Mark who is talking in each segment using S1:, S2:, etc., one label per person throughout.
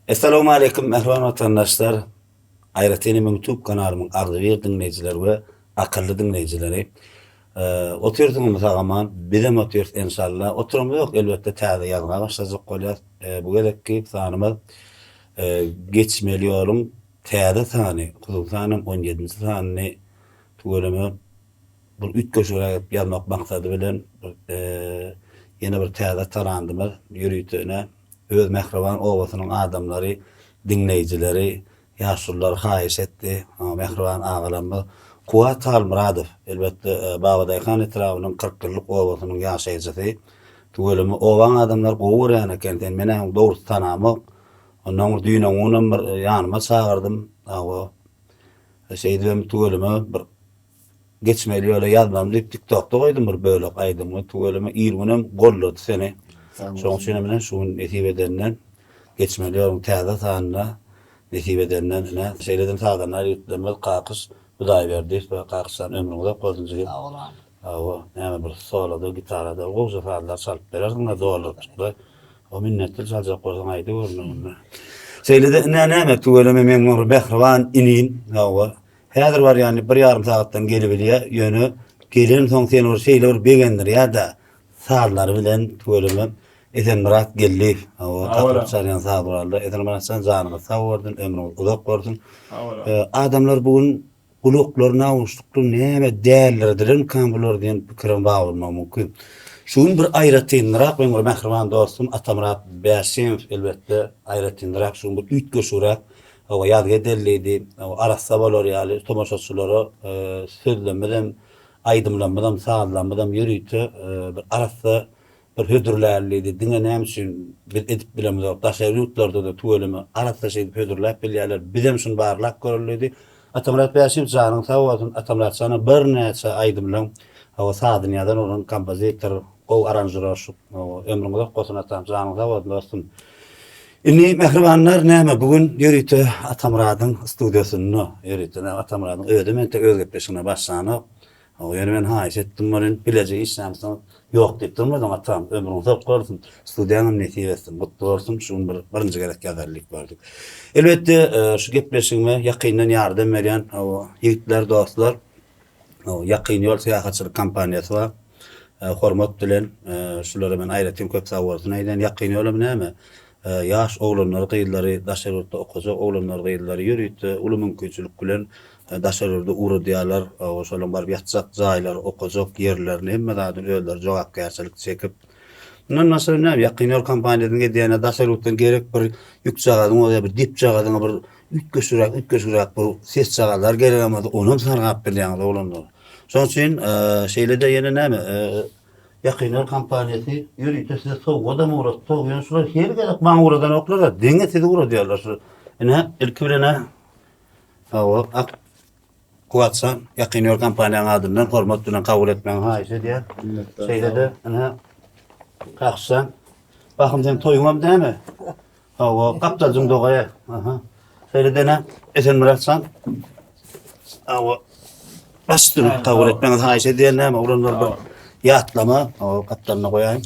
S1: Essalawmaleýkum mähriban watandaşlar! Aýratyn hem YouTube kanalymyň agzybir diňleýjileri we akylly diňleýjileri. Otyrsyňyzmy sag-aman? Bizem otyrys enşalla. Oturamyz ýok elbetde täze ýazga başlajak bolýas. Bu gezekki sanymyz Geçmeli ýoluň täze sany, hususanam on ýedinji sanyny tüweleme bir üýtgeşigräk edip ýazmak maksady bilen bir ýene bir täze talandymyz ýörite ine öz mähriban obasynyň adamlary, diňleýjileri, ýaşulular haýyş etdi. Mähriban agalarymyz Kuwwat Halmyradow, elbetde, Babadaýhan etrabynyň Kyrkýyllyk obasynyň ýaşaýjysy. Tüweleme, obaň adamlary gowy görýän eken seni. Men-ä dogrusy tanamok. Ondan bir düýn-öňňunam bir ýanyma çagyrdym. Hawa. Şeýdibem tüweleme bir Geçmeli ýola ýazmam diýip tiktokda goýdum bir bölek aýdymy tüweleme il günem gollady seni. Şoň üçinem ine şu gün nesip edenden geçmeli ýoluň täze sanyna nesip edenden ine şeýleden sazandar ýigitlerimiz Kakyş Hudaýberdiýew we Kakyşjan ömrüň uzak bolsun jigim.
S2: Sag bol agam.
S1: Hawa näme bir soloda gitarada gowja sazlar çalyp berersiňda doldurypjykda. O minnetli çaljak bolsaň aýdyber onda. Şeýlede ine näme tüweleme meň bir mähriban inim hawa Häzir barýan diýip bir ýarym sagatdan gelibilýä, ýöne gelensoň seni bir şeýle bir begendirýär-de, sazlary bilen tüweleme Esenmyrat Geldiýew, hawa, tapylyp çalýan saz guralda. Esenmyrat jan janyňyz sag bolsun, ömrüňiz uzak bolsun. Adamlar bu gün gulaklaryna awuşlykly näme dälirdilermikan bular diýen pikiriň bar bolmagy mümkin. Şu gün bir aýratynrak meň bir mähriban dostum Atamyrat Bäşimow elbetde aýratynrak şu gün bir üýtgeşigräk Hawa, ýazgy edildi. Arassa bolar ýaly tomaşaçylara sözlemizem, aýdymlarymyzam, sazlarymyzam ýörite bir arassa bir hödürlärlidi. Diňe näme üçin biz edip bilemizok. Daşary ýurtlarda-da tüweleme arassa şeýdip hödürläp bilýärler. Bizem şuny barlap göreli diýdi. Atamyrat Bäşimow janyň sag bolsun. Atamyrat jana birnäçe aýdymlaň hawa sazyny ýazan oglan kompozitor, gowy aranžirowşik. Hawa, ömrüň uzak bolsun atam, janyň sag bolsun dostum. Indi mähribanlar näme bu gün ýörite Atamyradyň studiýasynda ýörite näme Atamyradyň özem entek öz gepleşigine başlanok. Hawa ýöne men haýyş etdim welin bileje işlämsoň ýok diýip durmadyň atam ömrüň uzak bolsun studiýaňam nesip etsin gutly bolsun şu gün bir birinji gezek ýazaly diýip gördük. Elbetde şu gepleşigime ýakyndan ýardam berýän hawa ýigitler dostlar Ýakyn ýol syýahatçylyk kompaniýasy bar. Hormat bilen şulara men aýratyn köp sag bolsun aýdýan. Ýakyn ýolam näme? Ýaş oglanlary, gyzlary, daşary ýurtda okajak oglanlary, gyzlary ýörite uly mümkinçilik bilen daşary ýurda ugradýarlar. Şolaryň baryp ýatjak jaýlary, okajak ýerlerini, hemme zadyny özleri jogapkärçilik çekip. Mundan başga näme? Ýakyn ýol kompaniýasynyň edýäni daşary ýurtdan gerek bir ýükjagazyň bolsa, bir depjagazyňa bir Üýtgeşigräk, üýtgeşigräk bir sesjagazlar geregem bolsa, onam sargap bilýäňiz oglanlar. Şonuň üçin şeýle-de ýene näme, Ýakynlar kompaniýasy ýörite size sowgadam ugratsa, ýöne şular her gezek maňa ugradanoklar-a, diňe sizi ugradýarlar şu. Ine, ilki bilen-ä, hawa, ak Kuwatjan, Ýakyn ýol kompaniýanyň adyndan hormat bilen kabul etmegiňi haýyş edýän. Şeýle-de, ine, Kakşjan, bahym seň toýuňam dämi? Hawa, gapdaljyň dogaýa. Aha. Şeýle dene Esenmyrat jan. Hawa. Baş üstüne kabul etmegiňizi haýyş edýän näme oglanlar bir ýatlama. Hawa, gapdalyna goýaýyn.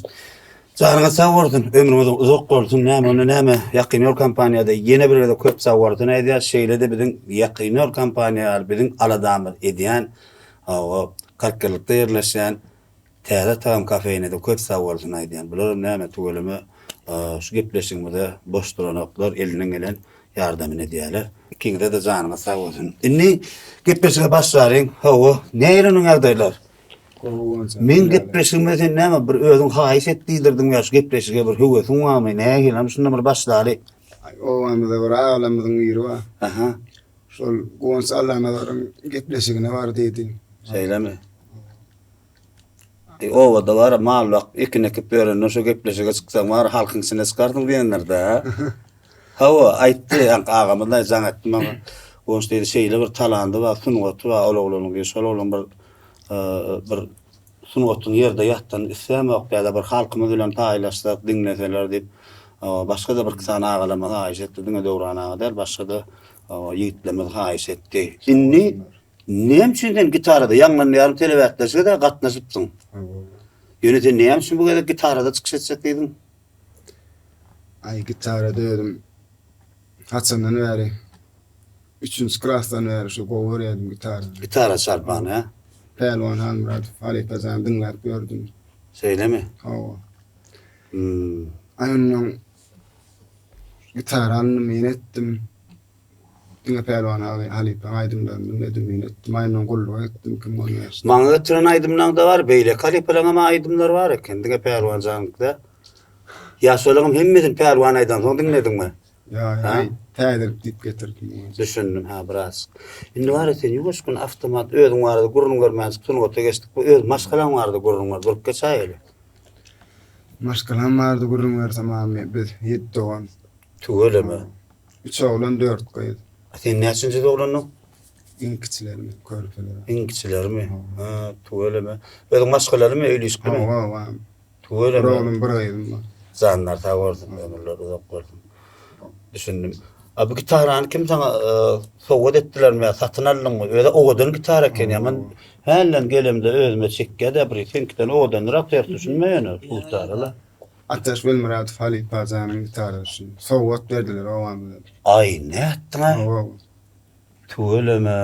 S1: Janyňyz sag bolsun, ömrüňiz uzak bolsun. Näme onda näme Ýakyn ýol kompaniýada ýene bir gezek köp sag bolsun aýdýar. Şeýle-de biziň Ýakyn ýol kompaniýa ýaly biziň aladamyz edýän, hawa, 40 ýyllykda ýerleşýän Täze tagam kafeýnede köp sag bolsun aýdýan. Bularam näme tüweleme şu gepleşigimize boş duranoklar elinden gelen ýardamyny edýäler. Ikiňizede janyňyz sag bolsun. Indi gepleşige başlalyň. Hawa, nähili onuň ýagdaýlar? Meň gepleşigime sen näme bir özüň haýyş et diýdirdiň ýa şu gepleşige bir höwesiň barmy? Nähili? Hany şundan bir başlaly.
S3: Obamyzda bir agalarymyzyň biri bar.
S1: Aha.
S3: Şol Guwanç Allanazaryň gepleşigine bar diýdi.
S1: Şeýlemi? Eý obada bar mal bakyp ekin ekip ýörenden şo gepleşige çyksaň bar halkyň içine çykarsyň diýendir-dä. Hawa, aýtdy, ýaňky agamyz-da jaň etdi maňa. Guwanç diýdi, şeýle bir talandy bar, sungaty bar ol oglanyň diýdi. Şol oglan bir bir sungatyň ýerde ýatanyny islämok ýa-da bir halkymyz bilen paýlaşsak, diňleseler diýip, başga-da birki sany agalarymyz haýyş etdi. Diňe Döwran aga däl, başga-da ýigitlerimiz haýyş etdi. Indi Näme üçin sen gitarada ýaňlanýaryn telebäsleşige-de gatnaşypsyň? Ýöne sen näme üçin bu gezek gitarada çykyş etjek diýdiň?
S3: Aý gitarada özüm. Haçandan bäri? Üçünji klasdan bäri şu gowy görýärdim gitarany.
S1: Gitara çalmany, hä?
S3: Pälwan Halmyradow halypajany diňläp ýördüm.
S1: Şeýlemi?
S3: Hawa.
S1: Hmm.
S3: Aý ondan gitara aldym, ýene etdim. Diňe Pälwan halypaň aýdymlaryny diňledim, ýene etdim. Aý ondan gulluga gitdim 2015-de.
S1: Maňa getiren aýdymlaň-da bar, beýleki halypalaňam aýdymlary bar eken, diňe Pälwan janyňky däl. Ýa şolaňam hemmesini Pälwan aýdansoň diňlediňmi?
S3: Ýa, ýa, täzelik diýip getirdim.
S1: Düşündim, ha, biraz. Indi bar sen ýuwaş gün awtomat özüň barada gürrüň bermänjik sungata geçdik. Bu öz maşgalaň barada gürrüň ber, durup geçäýeli.
S3: Maşgalam barada gürrüň bersem, abi, biz ýedi dogan.
S1: Tüweleme.
S3: Üç oglan, dört gyz.
S1: A sen näçinji doglandyň?
S3: Iň kiçileri men, körpeleri.
S1: Iň kiçilerimi? Ha, tüweleme. Özüň maşgalalymy, öýli-işiklimi?
S3: Hawa, hawa.
S1: Tüweleme.
S3: Bir oglum, bir gyzym bar.
S1: Janlar sag bolsun, ömürler uzak bolsun. Düşündim. A bu gitarany kim saňa e, sowgat etdilermi ýa satyn aldyňmy? Özi owadan gitara eken ýa. Men hälden gelemde özüme çekýä-de bir seňkiden owadanrak ters düşünme ýöne bu gitara-la.
S3: Ataş Welmyradow halypa janyň gitarasy üçin sowgat berdiler obamyza.
S1: Aý nätdiň-ä?
S3: Hawa.
S1: Tüweleme.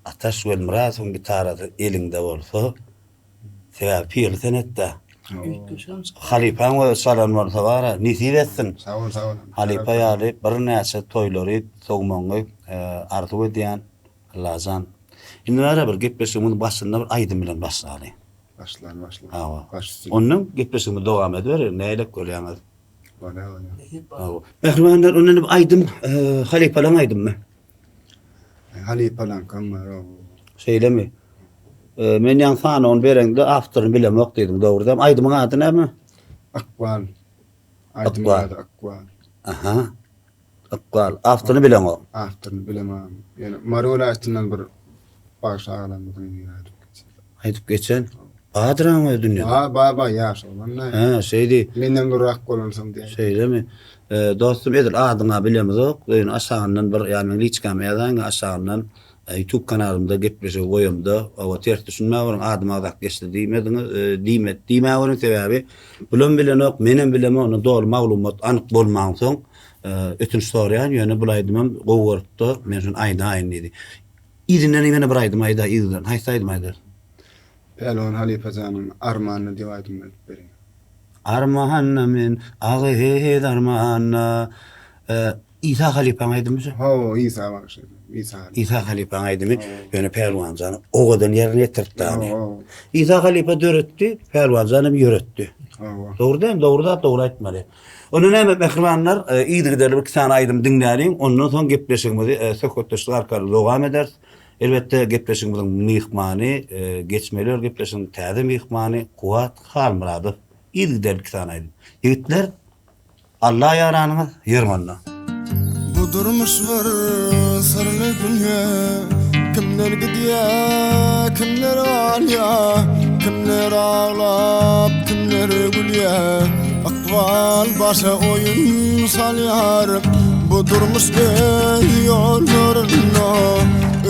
S1: Ataş Welmyradowyň gitarasy eliňde bolsa, Sebäbi pirli senetdä. Halypaň özi çalan bolsa bara, nesip etsin.
S3: Sag bol, sag bol.
S1: Halypa ýaly birnäçe toýlary sowmagyňy arzuw edýän Allajan. Indi bara bir gepleşigimiziň başynda bir aýdym bilen başlaly.
S3: Başlaly, başlaly.
S1: Hawa. Ondan gepleşigimizi dowam ediberelim. Nähilek görýäňiz?
S3: Bolýar, bolýar.
S1: Hawa. Mähribanlar, ondan bir aýdym, halypalaň aýdymymy?
S3: Halypalaňkam bar o.
S1: Şeýlemi? Men ýaňy sanawyny bereňde awtoryny bilemok diýdiň, dogry dämi? Aýdymyň ady näme?
S3: Ykbal. Aýdymyň ady Ykbal.
S1: Aha. Ykbal. Awtoryny bileňok.
S3: Awtoryny bilemok. Ýöne Mary welaýatyndan bir bagşy agalarymyzyň biri aýdyp geçen.
S1: Aýdyp geçen? Bardyr-a o dünýede.
S3: Bar, bar, bar, ýaş oglan-da.
S1: Hä, şeýdi.
S3: Menden ulurak bolansoň diýýän.
S1: Şeýlemi? Dostum edil adyňa bilemizok, ýöne aşagyndan bir ýa meň liçkama ýazaýyň aşagyndan Youtube kanalymda gepleşigi goýamda hawa ters düşünmäweriň adym agzap geçdi diýmediňiz diýme diýmäweriň sebäbi bulam bilenok menem bilemok onda doly maglumat anyk bolmansoň ötünç soraýan ýöne bul aýdymam gowy bolupdy men şuny aýdaýyn diýdi. Yzyndan ýene bir aýdym aýdaý yzyndan haýsy aýdym aýdarsyň?
S3: Pälwan halypajanyň Armanda diýip aýdymyny aýdyp bereýin.
S1: Armanda men agyz armanda. Isa halypaň aýdymy şu?
S3: Hawa, Isa bagşy. Isa halypa.
S1: Isa halypaň aýdymy. Ýöne Pälwanjan owadan ýerine ýetiripdi ony. Isa halypa döretdi, Pälwanjan hem ýöretdi.
S3: Hawa.
S1: Dogry dälmi? Dogry zat dogry aýtmaly. Onda näme mähribanlar, yzygiderli bir iki sany aýdym diňläliň, ondan soň gepleşigimizi söhbetdeşlik arkaly dowam ederis. Elbetde, gepleşigimiziň myhmany, Geçmeli ýol gepleşiginiň täze myhmany Kuwwat Halmyradow. Yzygiderli iki sany aýdym. Ýigitler, Alla ýaranyňyz, ýörüň onda.
S3: Bu durmuş bir syrly dünýe Kimler gidýä, kimler galýa Kimler aglap, kimler gülýä Ykbal başa oýun salýar Bu durmuş öz ýollarynda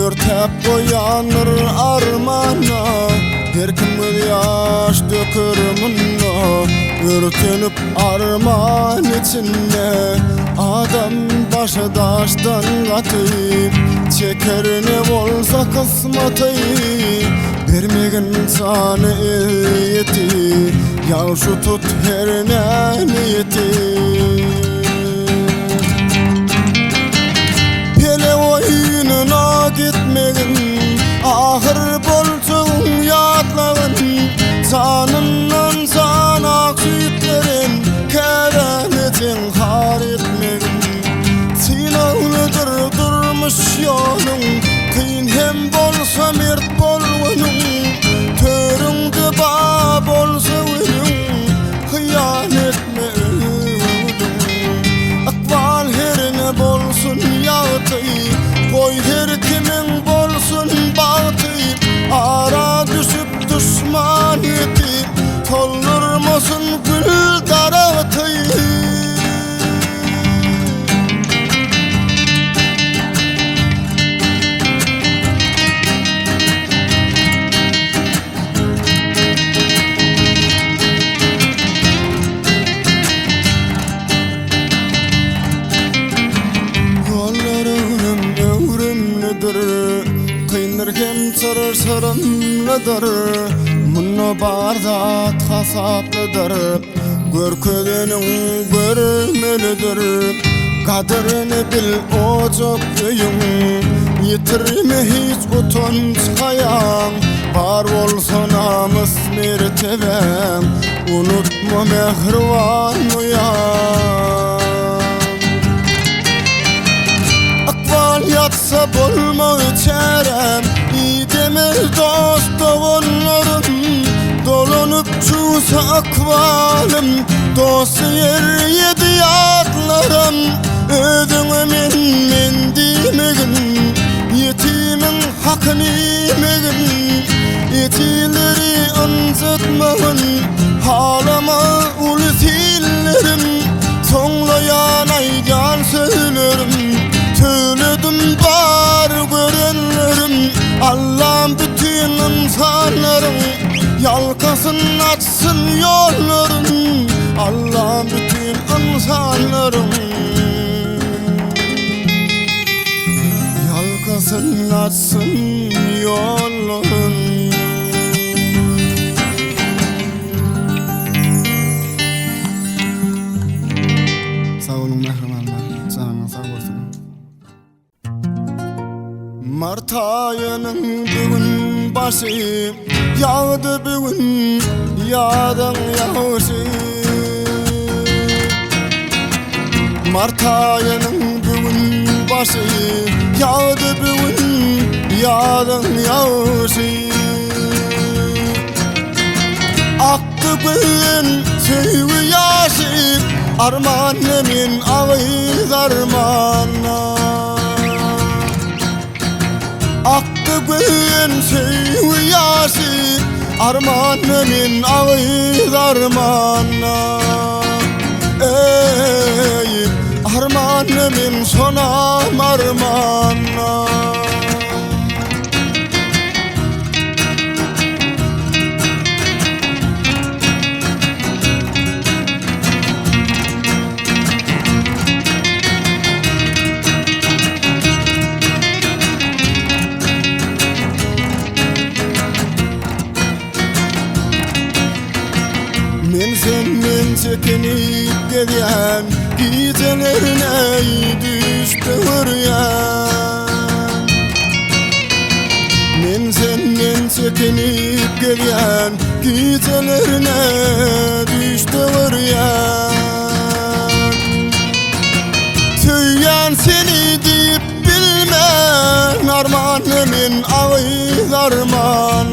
S3: Örtäp goýandyr armana Her kim göz ýaş döker munda Örtenip arman içinde Adam başy daşdan gaty Çeker ne bolsa kysmaty Bermegin jany ezýeti Ýagşy tut her niýeti Pele oýnuna gitmegin Ahyr boljagyň ýatlagyn Janyndan jana süýt beren Käbäni zinhar etmegin Synaglydyr durmuş ýoluň Kyn hem bolsa mert bolganyň Törüňde bar bolsa gülüň Hyýal etme öwgüliň Ykbal herne bolsun ýagty Goý her kimiň bolsun bagty Ara düşüp duşman ýeti Soldurmasyn gül daragty. çylşyrymlydyr, Munda bar zat hasaplydyr, Görkezeniň görmelidir. Gadyryny bil ojak öýüň, Ýitirme hiç utanç haýaň, Bar bolsa namys mertebäň, Unutma mähriban uýaň. Ykbal ýatsa bolmaz çärem, Idemez dost-doganlarym, Dolanyp çüwse ykbalym, Dost-ýer ýedi ýatlaram, Özüňe men-men diýmegin, Ýetimiň hakyny iýmegin, Ýetimleri ynjytmagyn, Halamaz ulus illerim, Soňlaýan aýdýan sözlerim, Söýledim bar görenlerim, Allam bütin ynsanlaryň Ýalkasyn açsyn ýollaryn, Allam bütin ynsanlaryň Ýalkasyn açsyn ýollaryn. Sag boluň mähribanlar, janyňyz sag bolsun. Mart aýynyň bu gün başy, Ýagdy bu gün ýazyň ýagşy. Mart aýynyň bu gün başy, Ýagdy bu gün ýazyň ýagşy. Akdy gözden söýgi ýaşy, Arman men agyz arman. Akdy gözden söýgi ýaşy, Arman men agyz arman. Eý, arman men sonam arman. Men senden çekinip gezýän, Gijelerine düşde görýän. Men senden çekinip gezýän, Gijelerine düşde görýän. Söýýän seni diýip bilmen, Arman men agyz arman.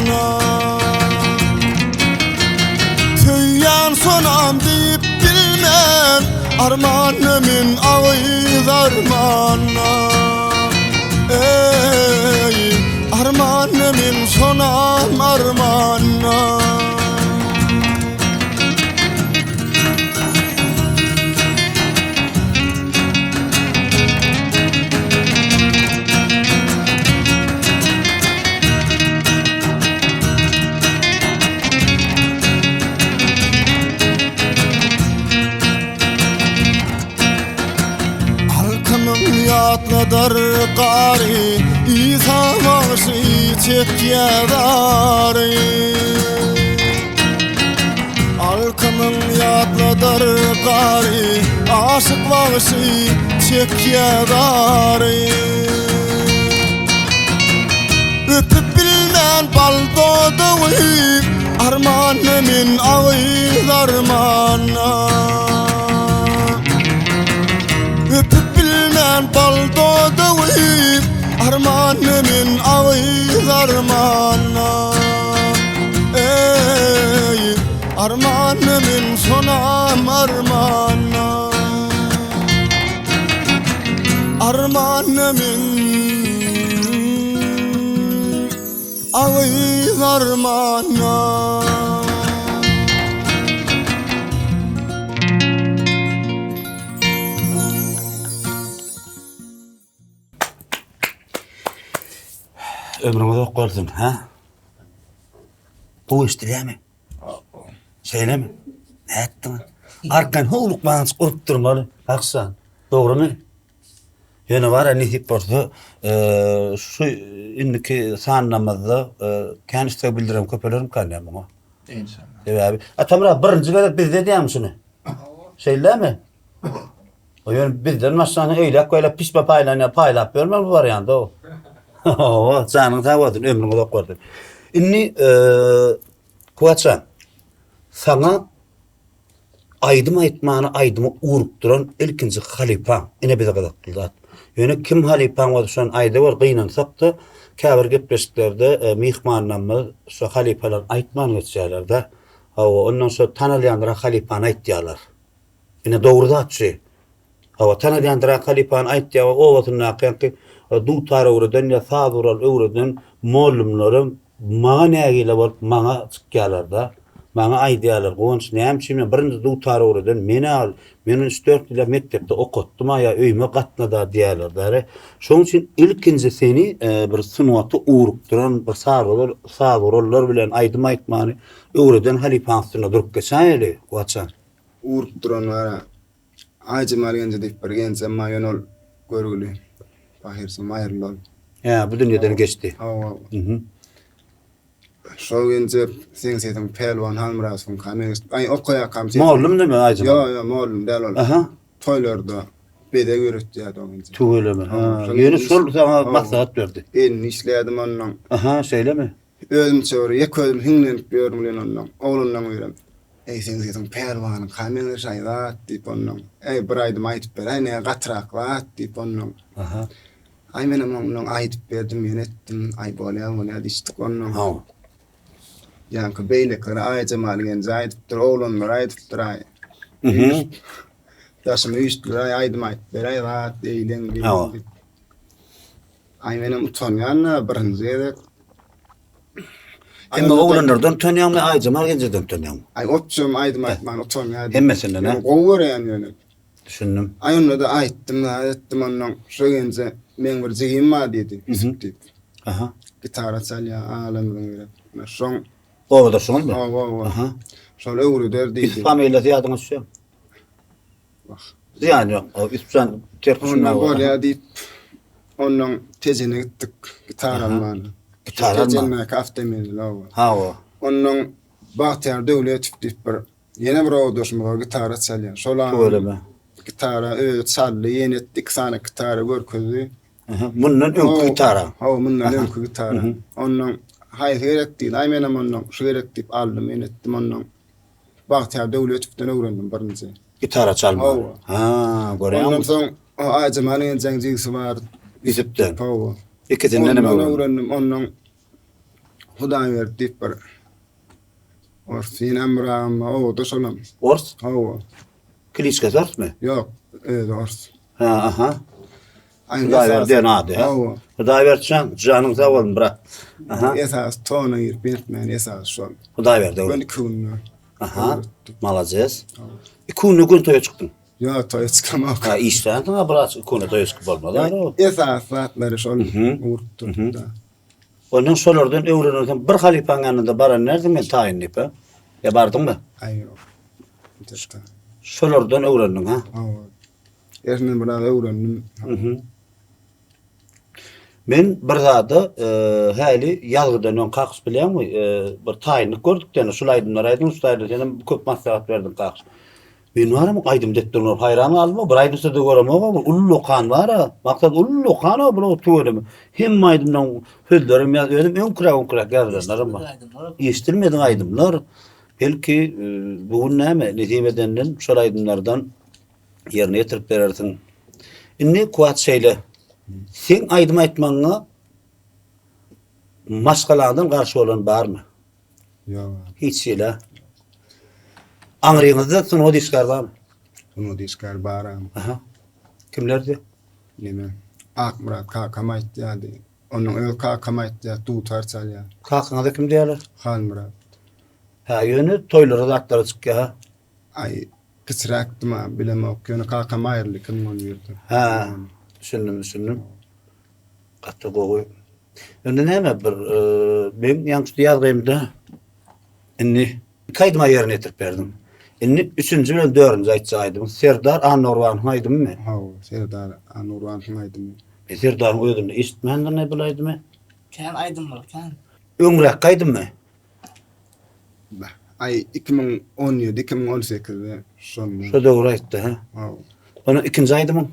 S3: Söýýän sonam diýip bilmen, Arman men agyz arman. Eý, arman men sonam arman. Halkymyň ýatladar gary, Isa bagşy çekýär zary. Halkymyň ýatladar gary, Aşyk bagşy çekýär zary. Öpüp bilmän bal dodagy, Arman men agyz arman. Öpüp bilmän bal dodagy, Arman men agyz arman. Eý, arman men sonam arman. Arman men agyz arman.
S1: Ömrüň uzak bolsun, ha? Gowy eşidilýärmi? Şeýlemi? Nätdiň? Arkan howlukman urup durmaly. Akşam. Dogrumy? Ýöne bar-a nesip bolsa şu indiki sanlamyzda kän isleg bildiren köpelermikan ýa muňa?
S2: Enşalla.
S1: Sebäbi Atamyrat birinji gezek bizde edýäňmi şuny? Şeýlemi? O ýöne bizden başlany eýläk-beýläk pişme paýlanýar, paýlap ýörme bu barýanda o. Hawa, janyň sag bolsun, ömrüň uzak bolsun. Indi Kuwatjan, saňa Aýdym aýtmany aýdyma urukdyran ilkinji halypaň ine bize gyzykly zat. Ýöne kim halypaň bolsa şony aýdawer gynansakda käbir gepleşiklerde myhmanlarymyz şo halypalaryny aýtman geçýärlerde. Hawa ondan şo tanalýanlara halypany aýtýarlar. Ine dogry zat şu. Hawa tanalýandyrak halypany aýtýar we obasyndaky ýaňky dutar öwreden ýa saz gural öwreden mollumlaram maňa nägile bolup maňa çykýarlarda. Maňa aýdýarlar, Guwanç näme üçin men birinji dutar öwreden men-ä men ony üç-dört ýyllap mekdepde okatdym-a ýa öýüme gatnad-a diýýärler-dä. Şonuň üçin ilkinji seni bir sungata ugrukdyran bir saz gurallar bilen aýdym aýtmany öwreden halypaň üstünde durup geçäýeli, Guwanç jan.
S3: Ugrukdyran bar-a. Aýjemal genje diýip bir genjem bar, ýöne ol görgüli. Pahyrsam aýryldy ol.
S1: Hä, bu dünýeden geçdi.
S3: Hawa. Mhm. Şol genje seň sesiň Pälwan Halmyradowyňka meňzeş. Aý, okaýarkam sesiň.
S1: Mollum näme Aýjemal?
S3: Ýok, ýok, mollum däl ol.
S1: Aha.
S3: Toýlarda bezeg öwretýärdi o genje.
S1: Tüweleme. Ha, ýöne şol saňa maslahat berdi.
S3: Elini işleýärdim ondan.
S1: Aha, şeýlemi?
S3: Özümçe bir ýeke özüm hiňlenip ýörün bilen onnoň. Oglanlaň birem, Eý, seň sesiň pälwanyňka meňzeş-aý zat diýip onnoň. Eý, bir aýdym aýdyp beräý, ne gatyrak zat diýip onnoň.
S1: Aha.
S3: Aý, menem onnoň aýdyp berdim, ýene etdim. Aý, bolýa, bolýa diýişdik onnoň.
S1: Hawa.
S3: Ýaňky beýlekiler Aýjemal genje aýdypdyr, oglanlar aýdypdyr aý.
S1: Mhm.
S3: Daşyma üýşdüler, aý, aýdym aýdyp beräý zat, eýleň, beýleň
S1: Hawa.
S3: diýip. Aý menem utanýan-da birinji gezek.
S1: Hemme oglanlardan utanýaňmy, Aýjemal genjeden utanýaňmy?
S3: Aý otjam aýdym aýtman utanýardym.
S1: Hemmesinden hä?
S3: Gowy görýän ýöne.
S1: Düşündim.
S3: Aý onda-da aýtdym, zat etdim onnoň şo genje meň bir jigim bar diýdi, Ýusup diýip.
S1: Aha.
S3: Gitara çalýar, alamyzyň biri. Ine şoň.
S1: Obadaşyňyzmy?
S3: Hawa, hawa.
S1: Aha.
S3: Şol öwreder diýdi.
S1: Ýusup familiýasy ýadyňa düşýärmi?
S3: Wah.
S1: Zyýany ýok. O Ýusupjan ters
S3: Ondan
S1: düşünmä
S3: bolýar diýip, ondan Tejene gitdik gitara almana.
S1: Gitara alma.
S3: Tejendäki awtomenzil hawa.
S1: Hawa.
S3: Ondan Bagtyýar Döwletow diýip bir ýene bir obadaşymyz bar gitara çalýan. Şol
S1: Tüweleme.
S3: Gitara özi çaldy, ýene etdi, iki sany gitara görkezdi.
S1: Mundan öňki gitara.
S3: Hawa, mundan öňki gitara. Ondan haýsy gerek diýdi. Aý menem ondan şu gerek diýip aldym, ýene etdim ondan. Bagtyýar Döwletowdan öwrendim birinji.
S1: Gitara çalmagy.
S3: Hawa.
S1: Ha, görýäňmi?
S3: Ondan soň Aýjemal enjäň jigisi bar.
S1: Ýusupdan.
S3: Hawa.
S1: Ikisinden hem
S3: öwrendim. öwrendim. Ondan Hudaýberdi diýip bir ors ýenem bir agam bar, obada şolam.
S1: Ors?
S3: Hawa.
S1: Kliçkasy orsmy?
S3: Ýok, özi ors.
S1: Ha, aha. Hudaýberdi diýen ady, ha?
S3: Hawa.
S1: Hudaýberdi jan, janyň sag bolsun, brat. Aha.
S3: Esasy tona girip ýetmän esasy şol.
S1: Hudaýberdi.
S3: Ben iki günde.
S1: Aha. Malades. Iki günde gün toýa çykdyň.
S3: Ýok, toýa çykamok.
S1: Ha, işlänsiň ha, brat, iki günde toýa çykyp bolmaz.
S3: Esasy zatlary şol urup durdy.
S1: Ondan şolardan öwrenensoň bir halypaň ýanynda baran dälsiň men taýyn diýip, ha? Ýa bardyňmy?
S3: Aý, ýok.
S1: Şolardan öwrendiň, ha?
S3: Hawa. Ersinden biraz öwrendim.
S1: Men bir zada häli ýazgydan öň Kakyş bilýäňmi, bir taýynlyk gördük däne, şul aýdymlary aýdyň, şul aýdym, senem köp maslahat berdiň Kakyş. Men baram aýdym depderini görüp haýran galdym, bir aýdym sözi göremok, bir ullakan bar-a, maksat ullakan-a bular tüweleme. Hemme aýdymlaryň sözlerem ýaz, özüm öňküräk-öňküräk ýazylanlaram bar. Eşidilmedik aýdymlar. Belki bu gün näme, nesip edenden şol aýdymlardan ýerine ýetirip berersiň. Indi Kuwat şeýle. Seň aýdym aýtmagyňa maşgalaňdan garşy bolan barmy?
S3: Ýok.
S1: Hiç hili. Aňryňyzda sungat işgäri barmy?
S3: Sungat işgäri bar agam.
S1: Aha. Kimlerdi?
S3: Neme? Akmyrat kakam aýtýardy. Onuň öz kakam aýtýar, dutar çalýar.
S1: Kakaňyza kim diýýärler?
S3: Halmyrat.
S1: Hä, ýöne toýlara zatlara çykýar ha.
S3: Aý, kiçiräkdim-ä, bilemok. Ýöne kakam aýryldy 2011-de.
S1: Hä, düşündim, düşündim. Gaty gowy. Indi näme bir meň ýaňky ýazgymda indi iki aýdyma ýerine ýetirip berdiň. Indi üçünji bilen dördünji aýtjak aýdymyň Serdar Annagurbanowyň aýdymymy?
S3: Hawa, Serdar Annagurbanowyň aýdymy.
S1: Men Serdaryň özünde eşitmändirin bul aýdymy.
S2: Kän aýdymlar kän.
S1: Öňräkki aýdymmy?
S3: Aý 2017, 2018-de şonda.
S1: Şo döwür aýtdy, hä?
S3: Hawa.
S1: Onda ikinji aýdymyň?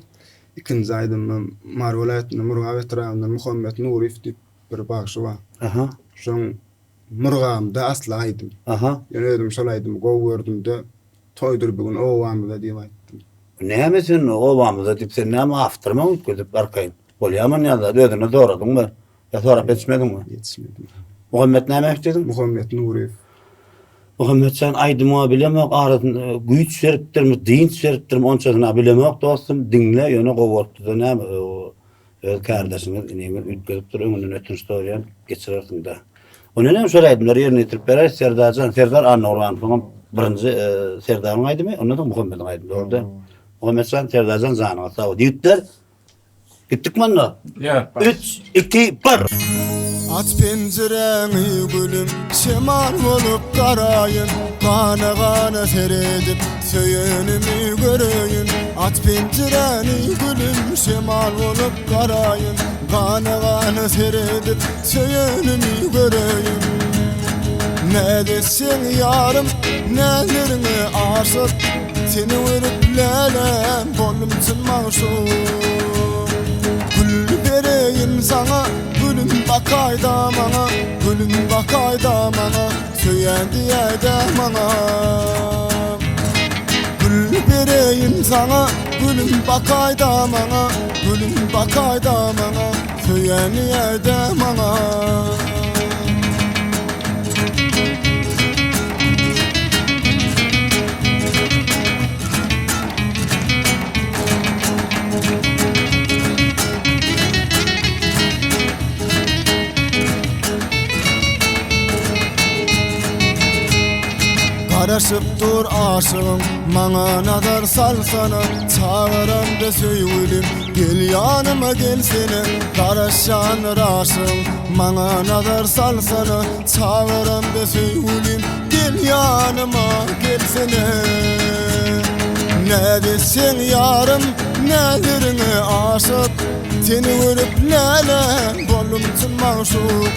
S3: Ikinji aýdymym Mary welaýatynda Murgap etrabyndan Muhammet Nuryýew diýip bir bagşy bar.
S1: Aha.
S3: Şoň Murgabymda asly aýdym.
S1: Aha.
S3: Ýöne özüm şol aýdymy gowy gördüm-de, Toýdur bu gün obamyzda diýip aýtdym.
S1: Näme sen obamyzda diýip sen näme awtormyň üýtgedip arkaýyn. Bolýamy onýa zat özünden soradyňmy? Ýa sorap ýetişmediňmi?
S3: Ýetişmedim.
S1: Muhammet näme diýdiň?
S3: Muhammet Nuryýew.
S1: Muhammetjan aýdymyňa bilemok arasynda güýç beripdirmi, dynç beripdirmi onçasyna bilemok dostum diňle ýöne gowy bolupdyda näme öz kärdeşiňiz iniňiz üýtgedipdir öňünden ötünç soraýan geçirersiňdä. Onda näme şol aýdymlary ýerine ýetirip beräýs Serdarjan Serdar Annagurbanowyňam birinji Serdaryň aýdymy ondan soň Muhammediň aýdymy dogry däl. Muhammetjan Serdarjan janyňyz sag bolsun. Ýigitler Gitdikmi onda?
S4: Ýok.
S1: 3 2 1
S3: Aç penjiräňi gülüm, şemal bolup garaýyn, Gana-gana seredip, söýenimi göreýin. Aç penjiräni gülüm, şemal bolup garaýyn, Gana-gana seredip, söýenimi göreýin. Näz etseň ýarym, näzleriňe aşyk, Seni görüp läläm boldum çyn magşuk. Gül bereýin saňa, gülüm bakaýda maňa, Gülüm bakaýda maňa, söýen diýäýdä maňa. Gül bereýin saňa, gülüm bakaýda maňa, Gülüm bakaýda maňa, söýen diýäýdä maňa. Garaşyp dur aşygym maňa nazar salsana Çagyramda söýgülim gel ýanyma gelsene Garaşýandyr aşygym maňa nazar salsana Çagyramda söýgülim gel ýanyma gelsene Näz etseň ýarym näzleriňe aşyk Seni görüp läle boldum çyn magşuk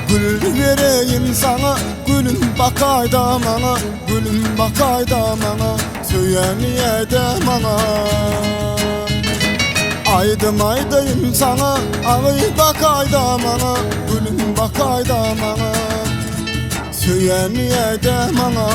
S3: Gül bereýin saňa gülüm bakaýda maňa Gülüm bakaýda maňa söýen ýa-da maňa Aýdym aýdaýyn saňa agy bakaýda maňa Gülüm bakaýda maňa Söýen ýa-da maňa.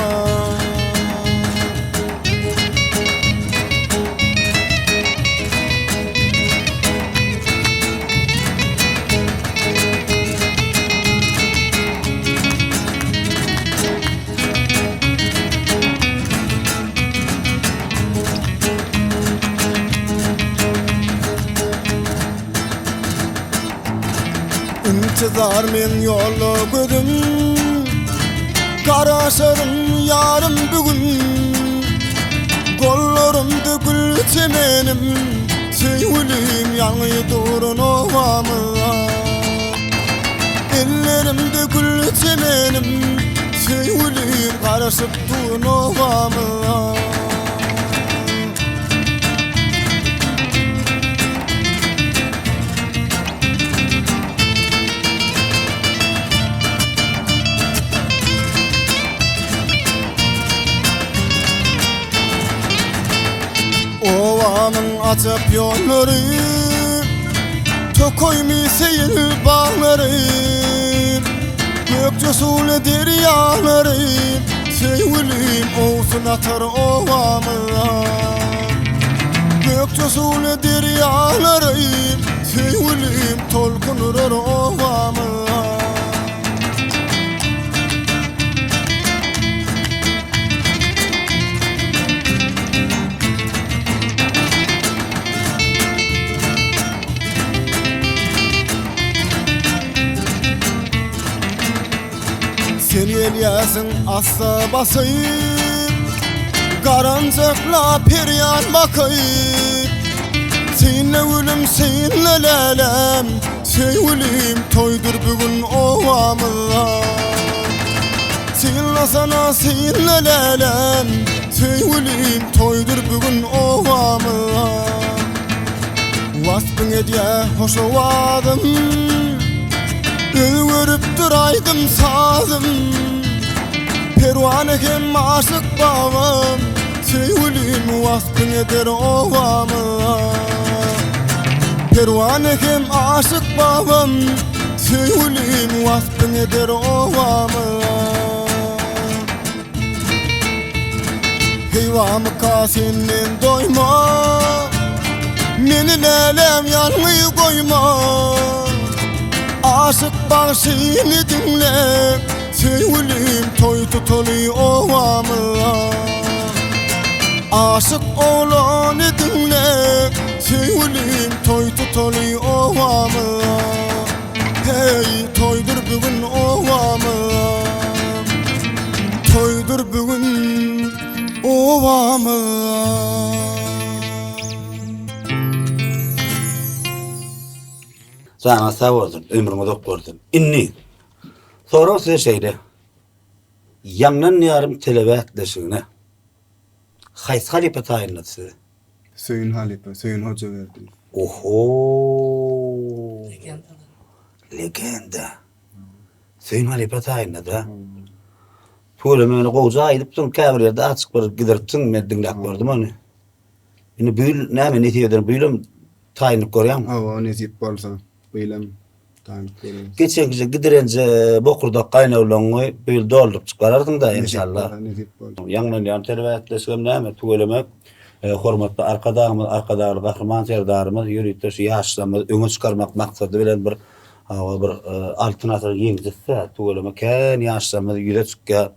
S3: Intizar men ýolda gözüm Garaşaryn ýarym bu gün Gollarymda gül çemenim Söýgülim ýaňy duran obamyzda Ellerimde gül çemenim Söýgülim garaşyp duran obamyzda Obamyň ajap ýollary Tokaýmy seýil baglary Gökje suwly derýalary Söýgülim owsun atar obamyzda Gökje suwly derýalary Söýgülim tolkun urar obamyzda Sen gelýärsiň assa basyp, Garanjaklap her ýan bakyp. Synla gülüm, synla läläm, Söýgülim toýdur bu gün obamyzda. Synlasana, synla läläm, Söýgülim.
S4: Söýgülim toýdur bu gün obamyzda Waspyň edýä hoş owazym Özgeripdir aýdym sazym Perwana hem aşyk babam Söýgülim waspyň eder obamyzda Perwana hem aşyk babam Söýgülim waspyň eder obamyzda Heýwamyka senden doýma Meni läläm ýalňyz goýma Aşyk bagşyny diňle Söýgülim toý tutaly obamyzda Aşyk oglany diňle Söýgülim toý tutaly obamyzda Heý toýdur bu gün obamyzda Toýdur bu gün obamyzda.
S1: Janyňyz sag bolsun, ömrüň uzak bolsun. Indi sorag size şeýle. Ýaňlan ýarym telebäsleşigine haýsy halypa taýynlady sizi?
S3: Söýün halypa, Söýün Hojaberdiýew.
S1: Oho!
S2: Legenda.
S1: Legenda. Söýün halypa taýynlady-a. Tüweleme ýöne gowja aýdypsyň, käbir ýerde azjyk bir gidiripsiň, men diňläp gördüm ony. Indi bu ýyl näme nesip eder, bu ýylam taýynlyk görýäňmi?
S3: Hawa, nesip bolsa, bu ýylam taýynlyk görýäs.
S1: Geçenkije gidirenje bokurdak gaýnawlaňňy bu ýyl dolduryp çykararsyň-da, enşalla.
S3: Nesip bolsa, nesip bolsa.
S1: Ýaňlanýan telebäsleşigem näme, tüweleme, hormatly Arkadagymyz, Arkadagly Gahryman Serdarymyz ýörite şu ýaşlarymyzy öňe çykarmak maksady bilen bir, hawa, bir Altyn asyryň ýeňijisi-dä, tüweleme, kän ýaşlarymyz ýüze çykýar.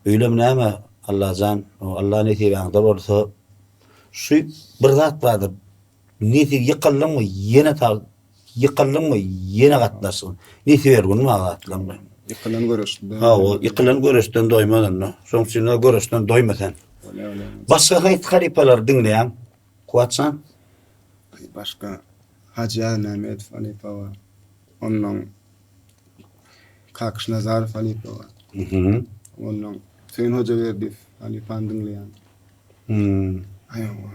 S1: Bu ýylam näme, Allajan, Alla nesibäňde bolsa, Şu bir zat bardyr. Nesip ýykyldyňmy, ýene sag, ýykyldyňmy, ýene gatnaşyň. Nesip her gün bar zatlaň.
S3: Ýykylan göreşden.
S1: Hawa, ýykylan göreşden doýmaz onda. Şoň üçin de göreşden doýma sen. Başga haýsy halypalary diňleýäň? Kuwatjan?
S3: Başga Hajy Ýazmämmedow halypa bar. Ondan Kakyş Nazarow halypa bar.
S1: Mhm.
S3: Ondan Söýün Hojaberdiýew halypany diňleýän.
S1: Hmm.
S3: Aýwa.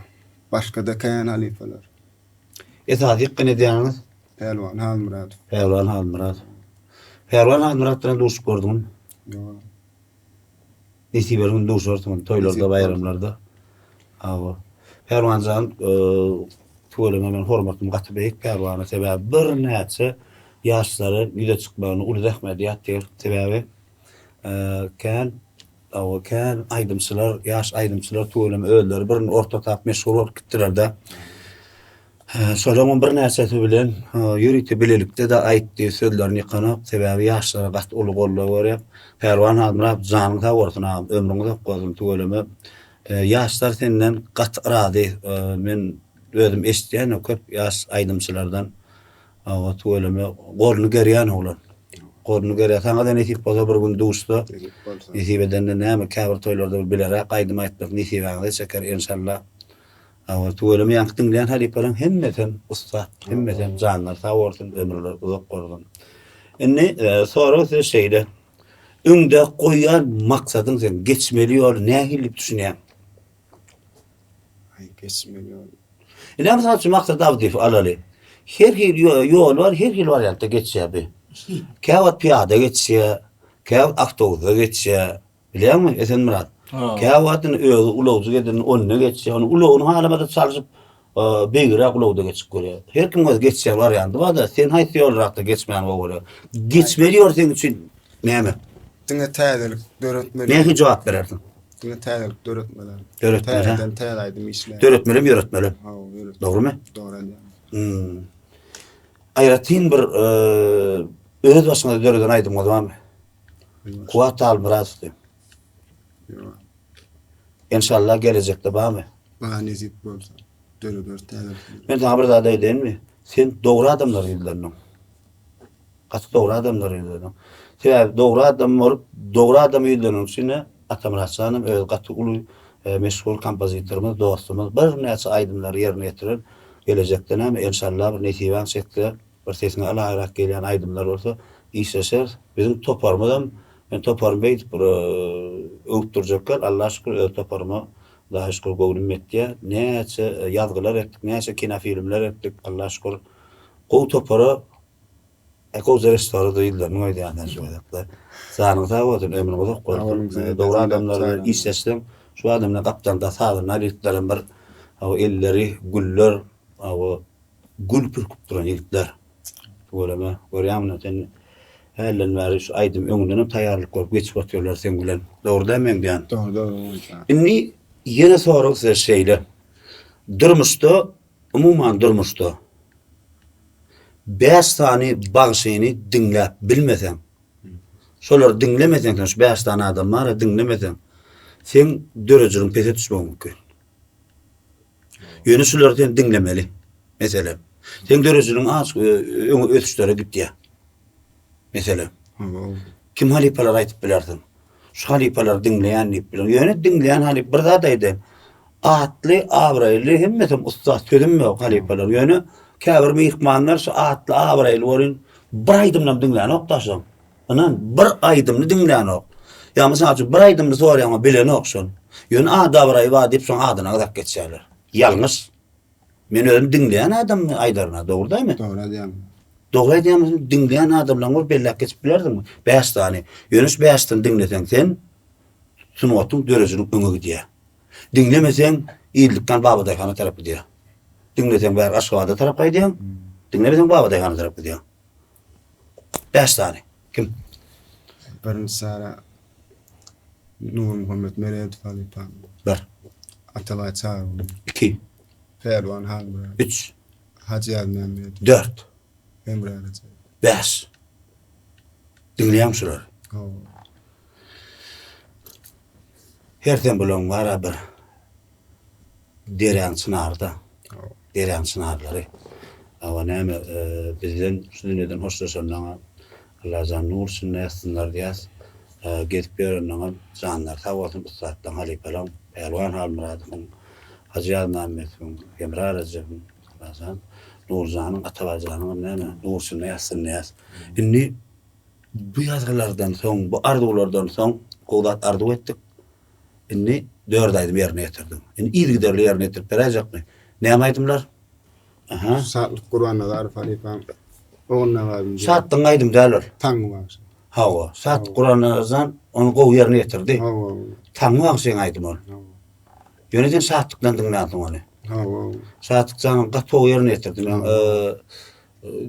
S3: Başga-da kän halypalar.
S1: Esasy ýykgyn edýäniňiz?
S3: Pälwan Halmyradow.
S1: Pälwan Halmyradow. Pälwan Halmyrat bilen duşup gördüňmi?
S3: Ýok.
S1: Nesibeli gün duşarsyň toýlarda, baýramlarda. Hawa. Pälwan jan, tüweleme men hormatym gaty beýik Pälwana. Sebäbi birnäçe ýaşlary ýüze çykmagyna uly zähmedi ýatyr. Sebäbi kän Hawa, kän aýdymçylar, ýaş aýdymçylar tüweleme özleri birini orta tap meşhur bolup gitdiler-de. Şolaryň birnäçesi bilen ýörite bilelikde-de aýtdy, sözlerini ýykanok, sebäbi ýaşlara gaty uly goldaw berýär. Pälwan Halmyrat, janyň sag bolsun agam, ömrüň uzak bolsun tüweleme. Ýaşlar senden gaty razy. Men özüm eşidýän köp ýaş aýdymçylardan. Hawa tüweleme goluny gerýän oglan. Goluny gerýär. Saňa-da nesip bolsa bir gün duşsa. Nesip edende näme käbir toýlarda bir bileräk aýdym aýtmak nesibäňize çeker enşalla. Hawa tüweleme ýaňky diňleýän halypalaryň hemmesem ussat, hemmesem janlary sag bolsun, ömürleri uzak bolsun. Indi sorag size şeýle. Öňde goýýan maksadyň seň geçmeli ýoly nähili diýip düşünýäň?
S3: Aý geçmeli ýol.
S1: Ine mysal üçin Maksat Abdyýewi alaly. Her hili ýol bar, her hili wariantda geçýär bu. Käwagt pyýada geçýär, käwagt awtobusda geçýär. Bilýäňmi, Esenmyrat? Käwagt indi özi ulagjyk edende onda geçýär. Ony ulagyny halamasa çalşyp, beýigräk ulagda geçip görýär. Her kimiň öz geçýän warianty bar-da, sen haýsy ýolrakda geçmäni gowy görýäň? Geçmeli ýol seň üçin näme?
S3: Diňe täzelik döretmeli.
S1: Nähili jogap berersiň?
S3: Diňe täzelik döretmeli.
S1: Döretmeli.
S3: Täzeden täze aýdym işläp.
S1: Döretmelem, ýöretmelem.
S3: Hawa, ýöretmeli.
S1: Dogrumy?
S3: Dogry aýdýaň.
S1: Hmm. Aýratyn bir öz başyňyza döreden aýdymyňyz barmy? Kuwat Halmyradow.
S3: Ýok.
S1: Enşallah gelejekde barmy?
S3: Bar nesip bolsa. Dörederis täzelikleri.
S1: Men saňa bir zat aýdaýynmy? Sen dogry adamlara ýüzlendiň. Gaty dogry adamlara ýüzlendiň. Sebäbi dogry adam bolup, dogry adama ýüzleniň üçin-de Atamyrat janam özi gaty uly meşhur kompozitorymyz, dostumyz, birnäçe aýdymlary ýerine ýetiren. Gelejekde näme, enşallah bir nesibäň çekse, bir sesiňe ylaýyrak gelýän aýdymlar bolsa işleşeris. Biziň toparymyzam, men toparymy beýdip bir öwüp durjak däl, Allaha şükür öz toparyma. Hudaýa şükür göwnüm ýetýär. Näçe ýazgylar etdik, näçe kinofilmler etdik. Allaha şükür gowy topara gowja režissýora-da ýüzlerini goýdýan sen şu gezekde. Janyň sag bolsun, ömrüň uzak bolsun. Dogry adamlar bilen işleşseň, şu adamlar gapdalda sazanda ýigitlerem bir elleri güller, gül pürküp duran ýigitler. Tüweleme, görýäňmi sen hälden bäri şu aýdym öňündenem taýýarlyk görüp geçip otyrlar seň bilen. Dogry dälmi meň diýýän?
S3: Dogry, dogry.
S1: Indi ýene sorag size şeýle. Durmuşda, umuman durmuşda bäş sany bagşyny diňläp bilmeseň, şolary diňlemeseň sen şu bäş sany adam bar-a diňlemeseň, seň döredijiligiň pese düşmegi mümkin. Ýöne şulary sen diňlemeli. Meselem, seň döredijiligiň az öňe ösüşlere gitýär. Meselem. Kim halypalar aýdyp bilersiň? Şu halypalary diňleýän diýip bilen. Ýöne diňleýän halyp bir zat aýdaýyn. Atly, abraýly hemmesem ussat sözüm ýok halypalar. Ýöne käbir myhmanlar şu atly, abraýly bolyn bir aýdymynam diňlänok daşam. Ynan, bir aýdymyny diňlänok. Ýa mysal üçin bir aýdymyny soraýaňa bilenok şol. Ýöne ady-abraýy bar diýip şoň adyna gyzap geçýärler. Ýalňyş. Men özüm diňleýän adammy aýdaryna, dogry dälmi?
S3: Dogry aýdýaň.
S1: Dogry aýdýan bolsam, diňleýän adamlaryň bolup belläp geçip bilerdiňmi? Bäş sany. Ýöne şu bäşisini diňleseň sen sungatyň döredijilik öňe gidýär. Diňlemeseň illikden Babadaýhana tarap gidýär. Diňleseň bäri Aşgabada tarap gaýdýaň. Diňlemeseň Babadaýhana tarap gidýäň. Bäş sany. Kim?
S3: Birinji sara Nurmuhammet Meredow halypa.
S1: Bir.
S3: Atabaý Çaryguly.
S1: Iki.
S3: Pälwan Halmyrat.
S1: Üç.
S3: Hajy Ýazmämmedow.
S1: Dört.
S3: Hemra Rejepow.
S1: Bäş. Diňleýäňmi şulary?
S3: Hawa.
S1: Hersem bulaň bar-a bir deräň çynary-da. Deräň çynarlary. Hawa näme bizden şu dünýeden hoşlaşanlaňa Allajan nur içinde ýatsynlar diýäs. Gezip ýörenleňem janlary sag bolsun ussatlaň halypalaň Pälwan Halmyradowyň, Hajy Ýazmämmedowyň, Hemra Rejebiň Allajan Nurjanyň Atabaýjanyňam näme nur içinde ýatsyn diýäs. Indi bu ýazgylardan soň bu arzuwlardan soň gowy zat arzuw etdik. Indi dört aýdym ýerine ýetirdiň. Indi yzygiderli ýerine ýetirip beräýjekmi? Näme aýdymlar? Aha.
S3: Şatlyk Gurbannazarow halypaň Ogulnabadym.
S1: Şatlygyň aýdymy däl ol.
S3: Taňňy bagşy.
S1: Hawa, Şatlyk Gurbannazarow ony gowy ýerine ýetirdi.
S3: Hawa.
S1: Taňňy bagşyň aýdymy ol.
S3: Hawa.
S1: Ýöne sen Şatlykdan diňlänsiň ony.
S3: Hawa.
S1: Şatlyk janyň gaty gowy ýerine ýetirdi. Men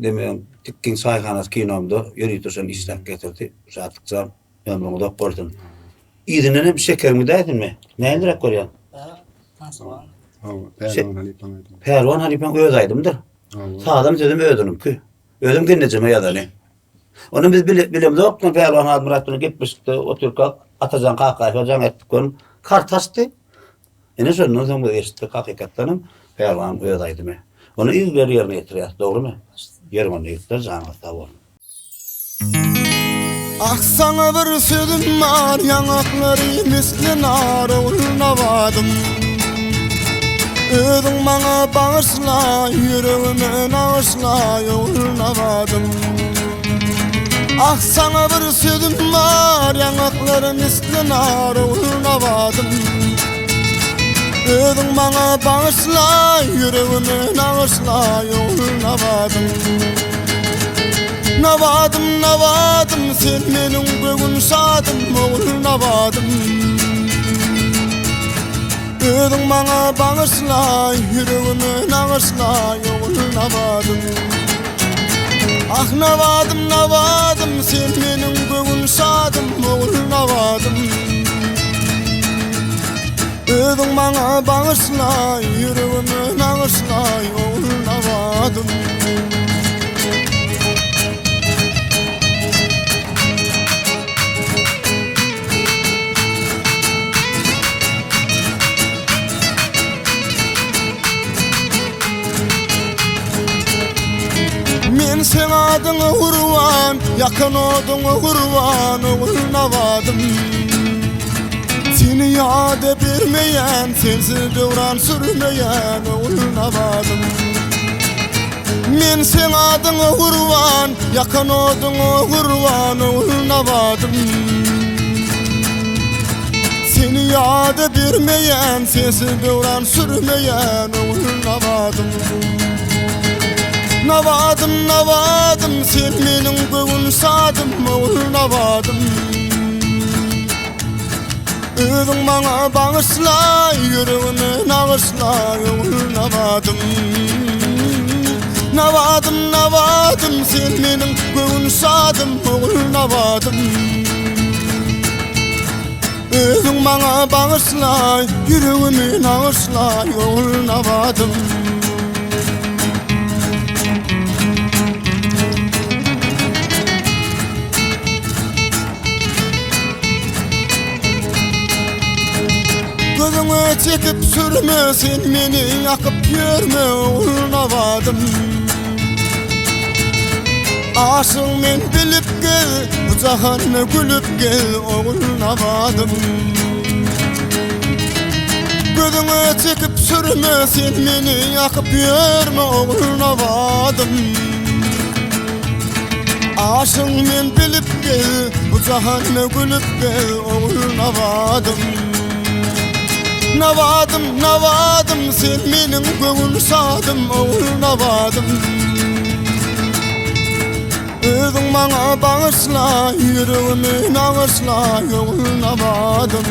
S1: demek Tikkiň çaýhanasy kinomda ýörite şony işläp getirdi. Şatlyk jan. Ömrüň uzak bolsun. Yzyndan hem şekeriňi däýsinmi? Nähiliräk görýäň?
S3: Hawa, Pälwan halypaň aýdymy.
S1: Pälwan halypaň öz aýdymydyr. Sazam sözem özüniňki. Özüm gelnejeme ýazany. Ony biz bile, bilemzok, Pälwan Halmyrat bilen gepleşikde otyrkak Atajan Kakaýewe jaň etdik görün, kart açdy. Ine şondan soň biz eşitdik hakykatdan hem Pälwanyň öz aýdymy. Ony yzygiderli ýerine ýetirýäs, dogrymy? Ýeriň onda ýigitler janyňyz sag bolsun.
S4: Ah saňa bir sözüm bar ýaňaklary misli nar Ogulnabadym Özüň maňa bagyşla ýüregime nagyşla Ogulnabadym Ah saňa bir sözüm bar ýaňaklary misli nar Ogulnabadym Özüň maňa bagyşla ýüregime nagyşla Ogulnabadym Nabadym, nabadym, sen meniň göwün şadym, ogul nabadym. Özüň maňa bagyşla, ýüregime nagyşla, ogul nabadym. Ah nabadym, nabadym, sen meniň göwün şadym, ogul nabadym. Özüň maňa bagyşla, ýüregime nagyşla, ogul nabadym. Men seň adyňa gurban, ýakan oduňa gurban, ogul nabadym. Seni ýada bermeýän, sensiz döwran sürmeýän, ogul nabadym. Men seň adyňa gurban, ýakan oduňa gurban, ogul nabadym. Seni ýada bermeýän, sensiz döwran sürmeýän Ogulnabadym. Nabadym, nabadym, sen meniň göwün şadym Ogulnabadym. Özüň maňa bagyşla, ýüregimi nagyşla Ogulnabadym. Nabadym, nabadym, sen meniň göwün şadym Ogulnabadym. Özüň maňa bagyşla, ýüregimi nagyşla, Ogulnabadym. Gözüňe çekip sürme, sen meni ýakyp ýörme, Ogulnabadym. Aşyk men bilip gel, bu jahanda gülüp gel, Ogulnabadym. Gözüňe çekip sürme, sen meni ýakyp ýörme, Ogulnabadym. Aşyk men bilip gel, bu jahanda gülüp gel, Ogulnabadym. Nabadym, nabadym, sen meniň göwün şadym, Ogulnabadym. Özüň maňa bagyşla, ýüregimi nagyşla, Ogulnabadym.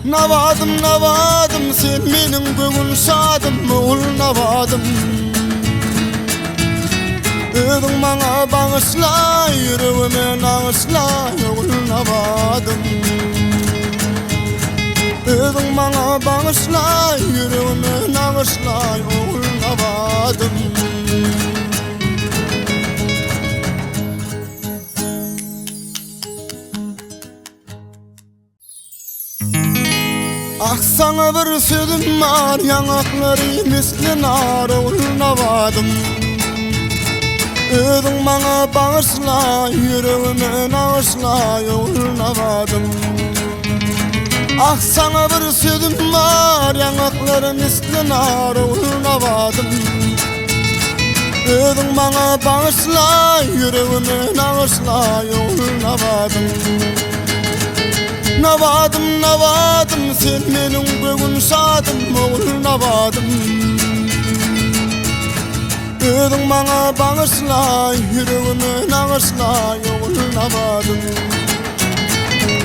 S4: Nabadym, nabadym, sen meniň göwün şadym, Ogulnabadym. Özüň maňa bagyşla, ýüregime nagyşla, Ogulnabadym. Özüň maňa bagyşla, ýüregime nagyşla, Ogulnabadym. Ah saňa bir sözüm bar ýaňaklary misli nar Ogulnabadym. Özüň maňa bagyşla ýüregime nagyşla Ogulnabadym. Ah saňa bir sözüm bar ýaňaklary misli nar Ogulnabadym. Özüň maňa bagyşla ýüregime nagyşla Ogulnabadym. Nabadym, nabadym, sen meniň göwün şadym, Ogulnabadym. Özüň maňa bagyşla, ýüregime nagyşla, Ogulnabadym.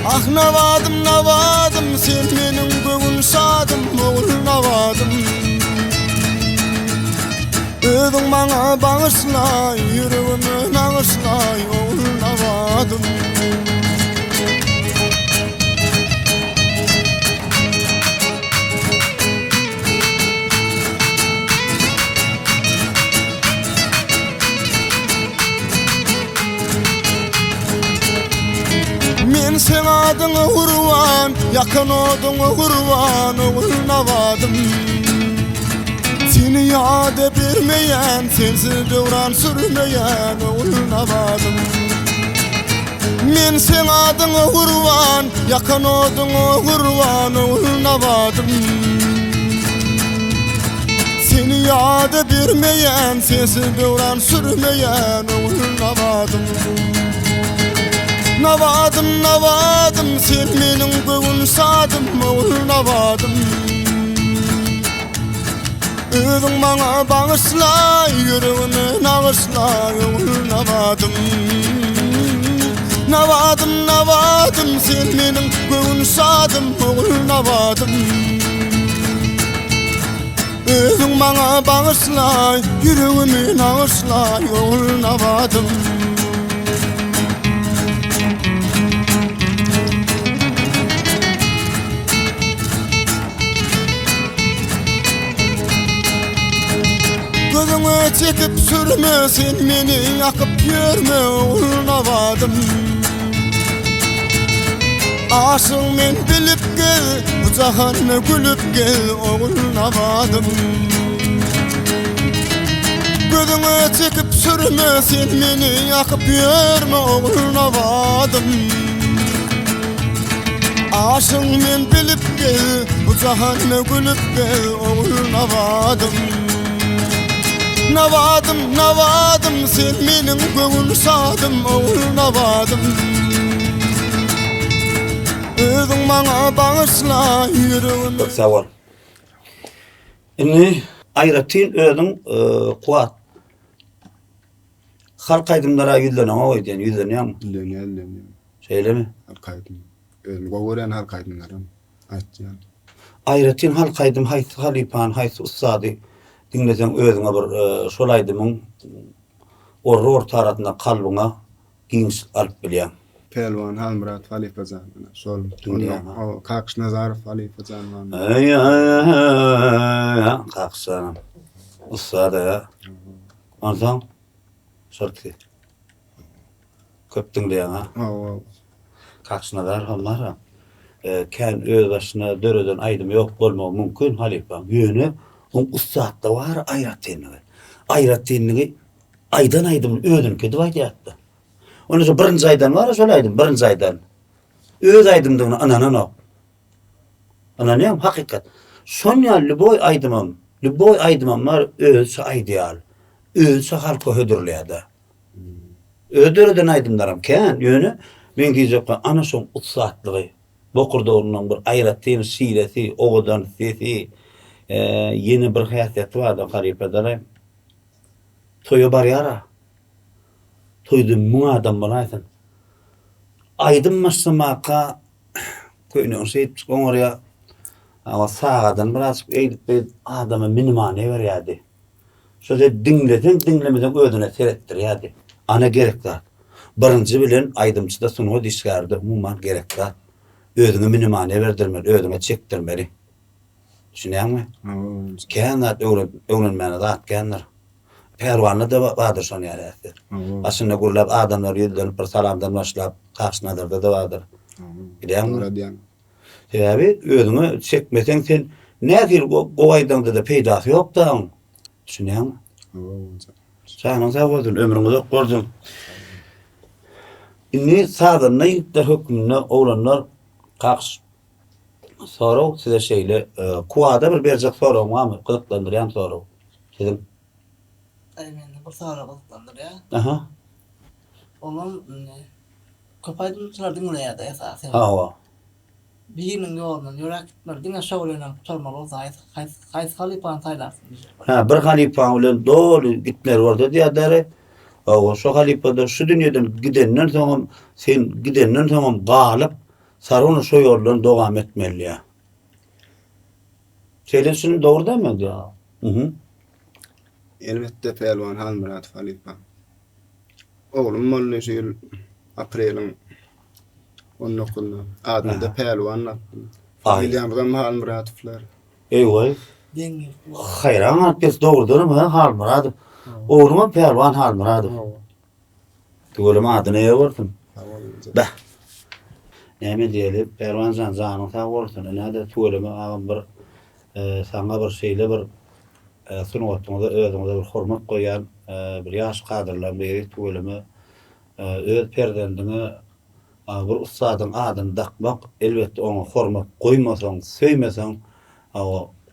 S4: Ah, nabadym, nabadym, sen meniň göwün şadym, Ogulnabadym. Özüň maňa bagyşla, ýüregime nagyşla, Ogulnabadym. Men seň adyňa gurban, ýakan oduňa gurban, Ogulnabadym. Seni ýada bermeýän, sensiz döwran sürmeýän, Ogulnabadym. Men seň adyňa gurban, ýakan oduňa gurban, Ogulnabadym. Seni ýada bermeýän, sensiz döwran sürmeýän, Ogulnabadym. Nabadym, nabadym, sen meniň göwün şadym, Ogulnabadym. Özüň maňa bagyşla, ýüregimi nagyşla, Ogulnabadym. Nabadym, nabadym, sen meniň göwün şadym, Ogulnabadym. Özüň maňa bagyşla, ýüregimi nagyşla, Ogulnabadym. Gözüňe çekip sürme, sen meni ýakyp ýörme, Ogulnabadym. Aşyk men bilip gel, bu jahanda gülüp gel, Ogulnabadym. Gözüňe çekip sürme, sen meni ýakyp ýörme, Ogulnabadym. Aşyk men bilip gel, bu jahanda gülüp gel, Ogulnabadym. Nabadym, nabadym, sen meniň göwün şadym, Ogulnabadym. Özüň maňa bagyşla ýüregimi.
S1: Köp sag bol. Indi aýratyn özüň Kuwat halk aýdymlara ýüzleneňok öýdýän, ýüzlenýäňmi?
S3: Ýüzlenýän, ýüzlenýän.
S1: Şeýlemi?
S3: Halk aýdym. Özüm gowy görýän halk aýdymlarym aýtýan.
S1: Aýratyn halk aýdym haýsy halypany, haýsy ussady diňleseň özüňe bir şol aýdymyň orra orta arasynda kalbyňa giňişlik alyp bilýäň.
S3: Pälwan Halmyrat halypa jan ine şol.
S1: Diňleýäň.
S3: Kakyş Nazarow halypa jan bar.
S1: Kakyş janam ussat a. Onsoň şol ikisi. Köp diňleýäň a.
S3: Hawa.
S1: Kakyş Nazarowam bar-a. Kän öz başyna döreden aýdymy ýok bolmagy mümkin halypaň. Ýöne oň ussatlygy bar aýratynlygy. Aýratynlygy aýdan aýdymyny özüniňki edip aýdýardy. Onda şo birinji aýdan bar-a şol aýdym, birinji aýdan. Öz aýdymdygyna ynananok. Ynanýaňmy hakykat. Şon ýaly lýuboý aýdymam, lýuboý aýdymam bar özüçe aýdýar. Özüçe halka hödürleýär-de. Öz döreden aýdymlaram kän, ýöne meň diýjek bolýan ana şoň ussatlygy, bokurdagynyň bir aýratyn şiresi, owadan sesi, ýene bir häsiýeti bardy halypadara. Toýa barýar-a. Toýda müň adam bolaýsyn. Aýdym başlamaka köýnegini şeýdip oňarýar. Awa sagadyny birazjyk eýdip-beýdip adama minimany berýärdi. Şo sen diňleseň, diňlemeseň özüne seretdirýärdi. Ana gerek zat. Birinji bilen aýdymçyda sungat işgäride umuman gerek zat. Özüňe minimany berdirmeli, özüňe çekdirmeli. Düşünýäňmi? Kän zat öwren, öwrenmäne zat kändir. Pälwanda-da bardyr şon ýaly häsiýet. Başynda gürläp adamlara ýüzlenip bir salamdan başlap, Kaşnazarda-da bardyr. Bilýäňmi? Sebäbi özüňe çekmeseň sen nähili gowy aýdaňda-da peýdasy ýok dagyň. Düşünýäňmi? Janyň sag bolsun, ömrüň uzak bolsun. Indi sazanda ýigitler hökmünde oglanlar Kakyş Sorag size şeýle, Kuwada bir berjek soragyň barmy? Gyzyklandyrýan sorag siziň.
S2: Daýy mende bir sorag gyzyklandyrýar.
S1: Aha.
S2: Olam indi köp aýdymçylar diňleýärde esasy.
S1: Hawa.
S2: Biriniň ýolundan ýöräp gitmeli, diňe şo bilenem gutarmaly bolsa haýsy haýsy haýsy halypany saýlarsyň diýjek bolýar.
S1: Hä, bir halypaň bilen doly gitmeli bolsa diýýärler. Hawa, şo halypada şu dünýeden gidenden soňam sen gidenden soňam galyp Sargyny şo ýoldan dowam etmeli diýýär. Şeýle düşündim dogry dälmi diýýär. Mhm.
S3: Elbetde Pälwan Halmyradow halypa. Oglum boldy şu ýyl apreliň on dokuzynda. Adyny-da Pälwan dakdym. Familiýamyzam Halmyradowlar.
S1: Eý-goý.
S2: Deň gelip.
S1: Haýran galyp kes dogrudanam ha Halmyradow. Ogluňam Pälwan Halmyradow. Tüweleme adyna eýe bolsun.
S3: Sag boluň.
S1: Beh. Näme diýeli, Pälwan jan janyň sag bolsun. Ine-de tüweleme agam bir saňa bir şeýle bir sungatyňyza özüňize bir hormat goýýan bir ýaş kadrlaryň biri tüweleme öz perzendiňe bir ussadyň adyny dakmak elbetde oňa hormat goýmasaň, söýmeseň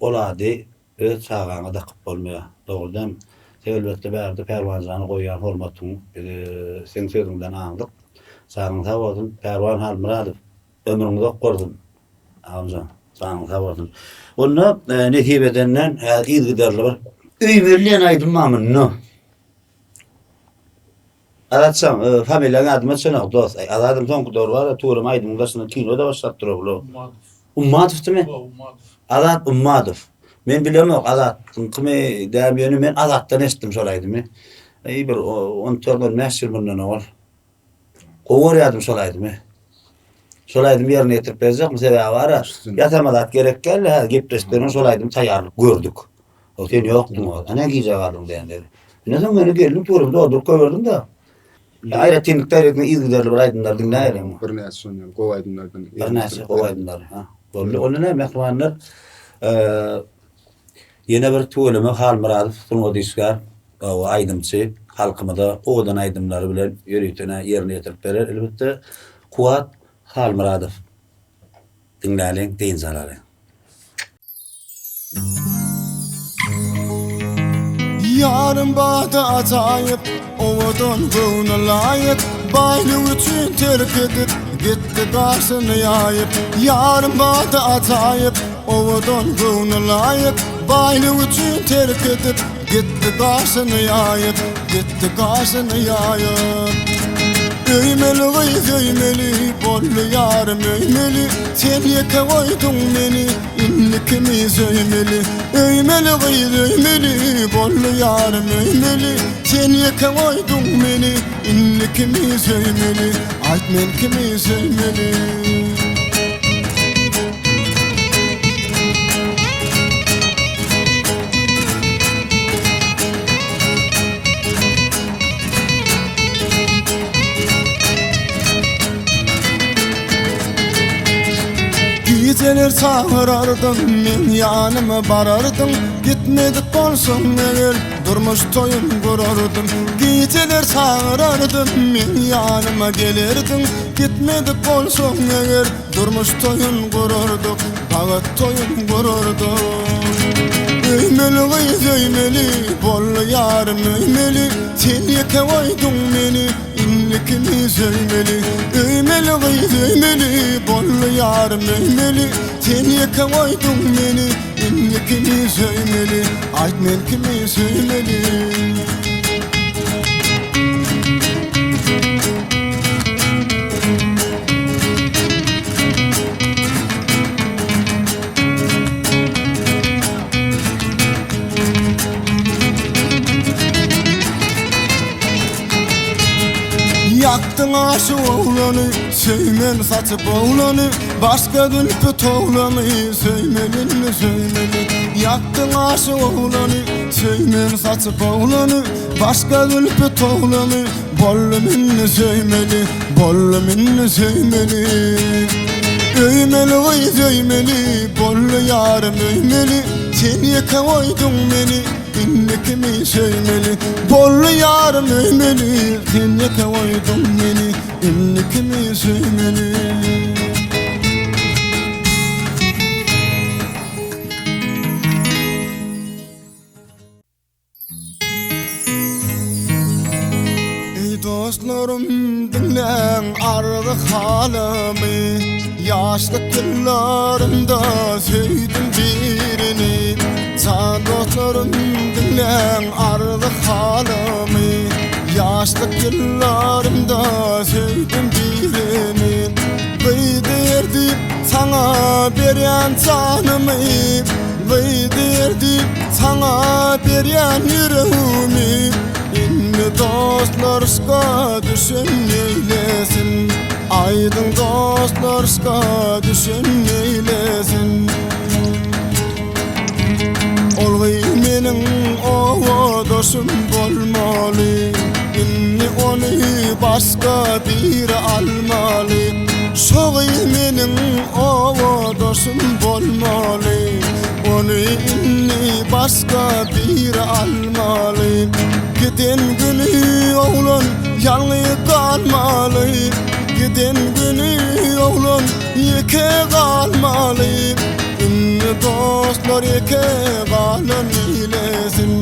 S1: ol ady Öz çagaňa dakyp bolmaýar. Dogrudan, sen elbetde bärde Pälwanjana goýýan hormatyň biz seň sözüňden aňdyk. Janyň sag bolsun, Pälwan Halmyradow, ömrüň uzak bolsun, agamjan, janyň sag bolsun. Onda nesip edenden häzir yzygiderli bir Öýmeli diýen aýdym bar munda. Azatjan, familiýaň adyma çenok dost. Aý Azadym soňky döwür bar-a Tuweleme aýdymyň daşyndan kino-da başlap dur oglu.
S5: Ummadow.
S1: Ummadowdymy?
S5: Hawa, Ummadow.
S1: Azat Ummadow. Men bilemok Azatdyňkymy dälmi ýöne men Azatdan eşitdim şol aýdymy. Aý bir on dört on bäş ýyl mundan owal. Gowy görýärdim şol aýdymy. Şol aýdymy ýerine ýetirip berjekmi sebäbi bar-a ýasama zat gerek däldi häzir gepleşikden şol aýdymy taýýarlyk gördük. O sen ýokduň o. Ana gijä galdyň diýende. Ine soň meni geldim törümi dolduryp goýberdim-de. Aýratynlykda aýratyn yzygiderli bir aýdymlar diňläýeliň.
S3: Birnäçe şondan gowy aýdymlardan.
S1: Birnäçe gowy aýdymlar. Ha. Boldy. Onda näme mähribanlar? Ýene bir tüweleme Halmyradow sungat işgär, aýdymçy, halkymyza owadan aýdymlary bilen ýöritene ýerine ýetirip berer elbetde. Kuwat Halmyradow. Diňläliň, dynç alalyň.
S4: Ýarym bady ajaýyp, owadan göwne laýyk, Baýlyk üçin terk edip. Gitdi gaşyny ýaýyp, Ýarym bardy ajaýyp, Owadan göwne laýyk, Baýlyk üçin terk edip, Gitdi gaşyny ýaýyp, Gitdi gaşyny ýaýyp. Öýmeli gyz öýmeli, Boldy ýarym öýmeli, Sen ýeke goýduň meni, Indi kimi söýmeli? Öýmeli gyz öýmeli, Boldy ýarym öýmeli, Sen ýeke goýduň meni, Indi kimi söýmeli? Aýt men kimi söýmeli? Gijeler çagyrardyň, meň ýanyma barardyň, Gitmedik bolsaň eger, durmuş toýun gurardym. Gijeler çagyrardym, meň ýanyma gelerdiň, Gitmedik bolsaň eger, durmuş toýun gurardyk, Bagyt toýun gurardyk. Öýmeli gyz öýmeli, boldy ýarym öýmeli, Sen ýeke goýduň meni, Indi kimi söýmeli? Öýmeli gyz öýmeli, boldy ýarym öýmeli, Sen ýeke goýduň meni, indi kimi söýmeli? Aýt men kimi söýmeli? Ýakdyň aşyk oglany, Söýmen saçyp oglany, Başga zülpi towlany, Söýmeli indi söýmeli. Ýakdyň aşyk oglany, Söýmen saçyp oglany, Başga zülpi towlany, Boldum indi söýmeli, Boldum indi söýmeli. Öýmeli gyz öýmeli, Boldy ýarym öýmeli, Sen ýeke goýduň meni, Indi kimi söýmeli? Boldy ýarym öýmeli, Sen ýeke goýduň meni, Indi kimi söýmeli? Eý dostlarym diňläň arzy halymy Ýaşlyk ýyllarymda söýdüm birini Jan dostlarym diňläň arzy halymy Ýaşlyk ýyllarymda söýdüm birini Gyýdy diýip saňa berýän janymy Gyýdy diýip saňa berýän ýüregimi Indi dostlar yşka düşen neýlesin Aýdyň dostlar yşka düşen neýlesin Ol gyz meniň owadaşym bolmaly Indi ony başga biri almaly Şo gyz meniň owadaşym bolmaly Ony indi başga biri almaly Giden güni oglan ýalňyz galmaly Giden güni oglan ýeke galmaly Indi dostlar ýeke galan neýlesin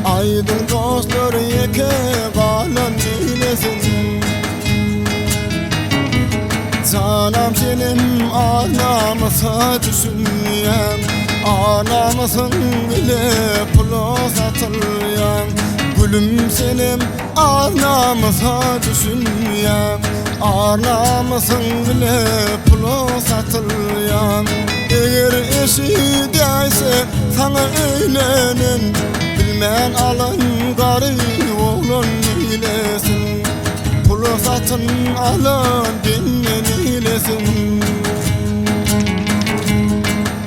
S4: Aýdyň dostlar ýeke galan neýlesin Janam senem ar-namysa düşünýäň Ar-namysyň bile pula satylýaň Gülüm senem ar-namysa düşünýäň Ar-namysyň bile pula satylýaň Eger eşidäýse saňa öýlenen Bilmän alan garyp oglan neýlesin Pula satyn alan bende neýlesin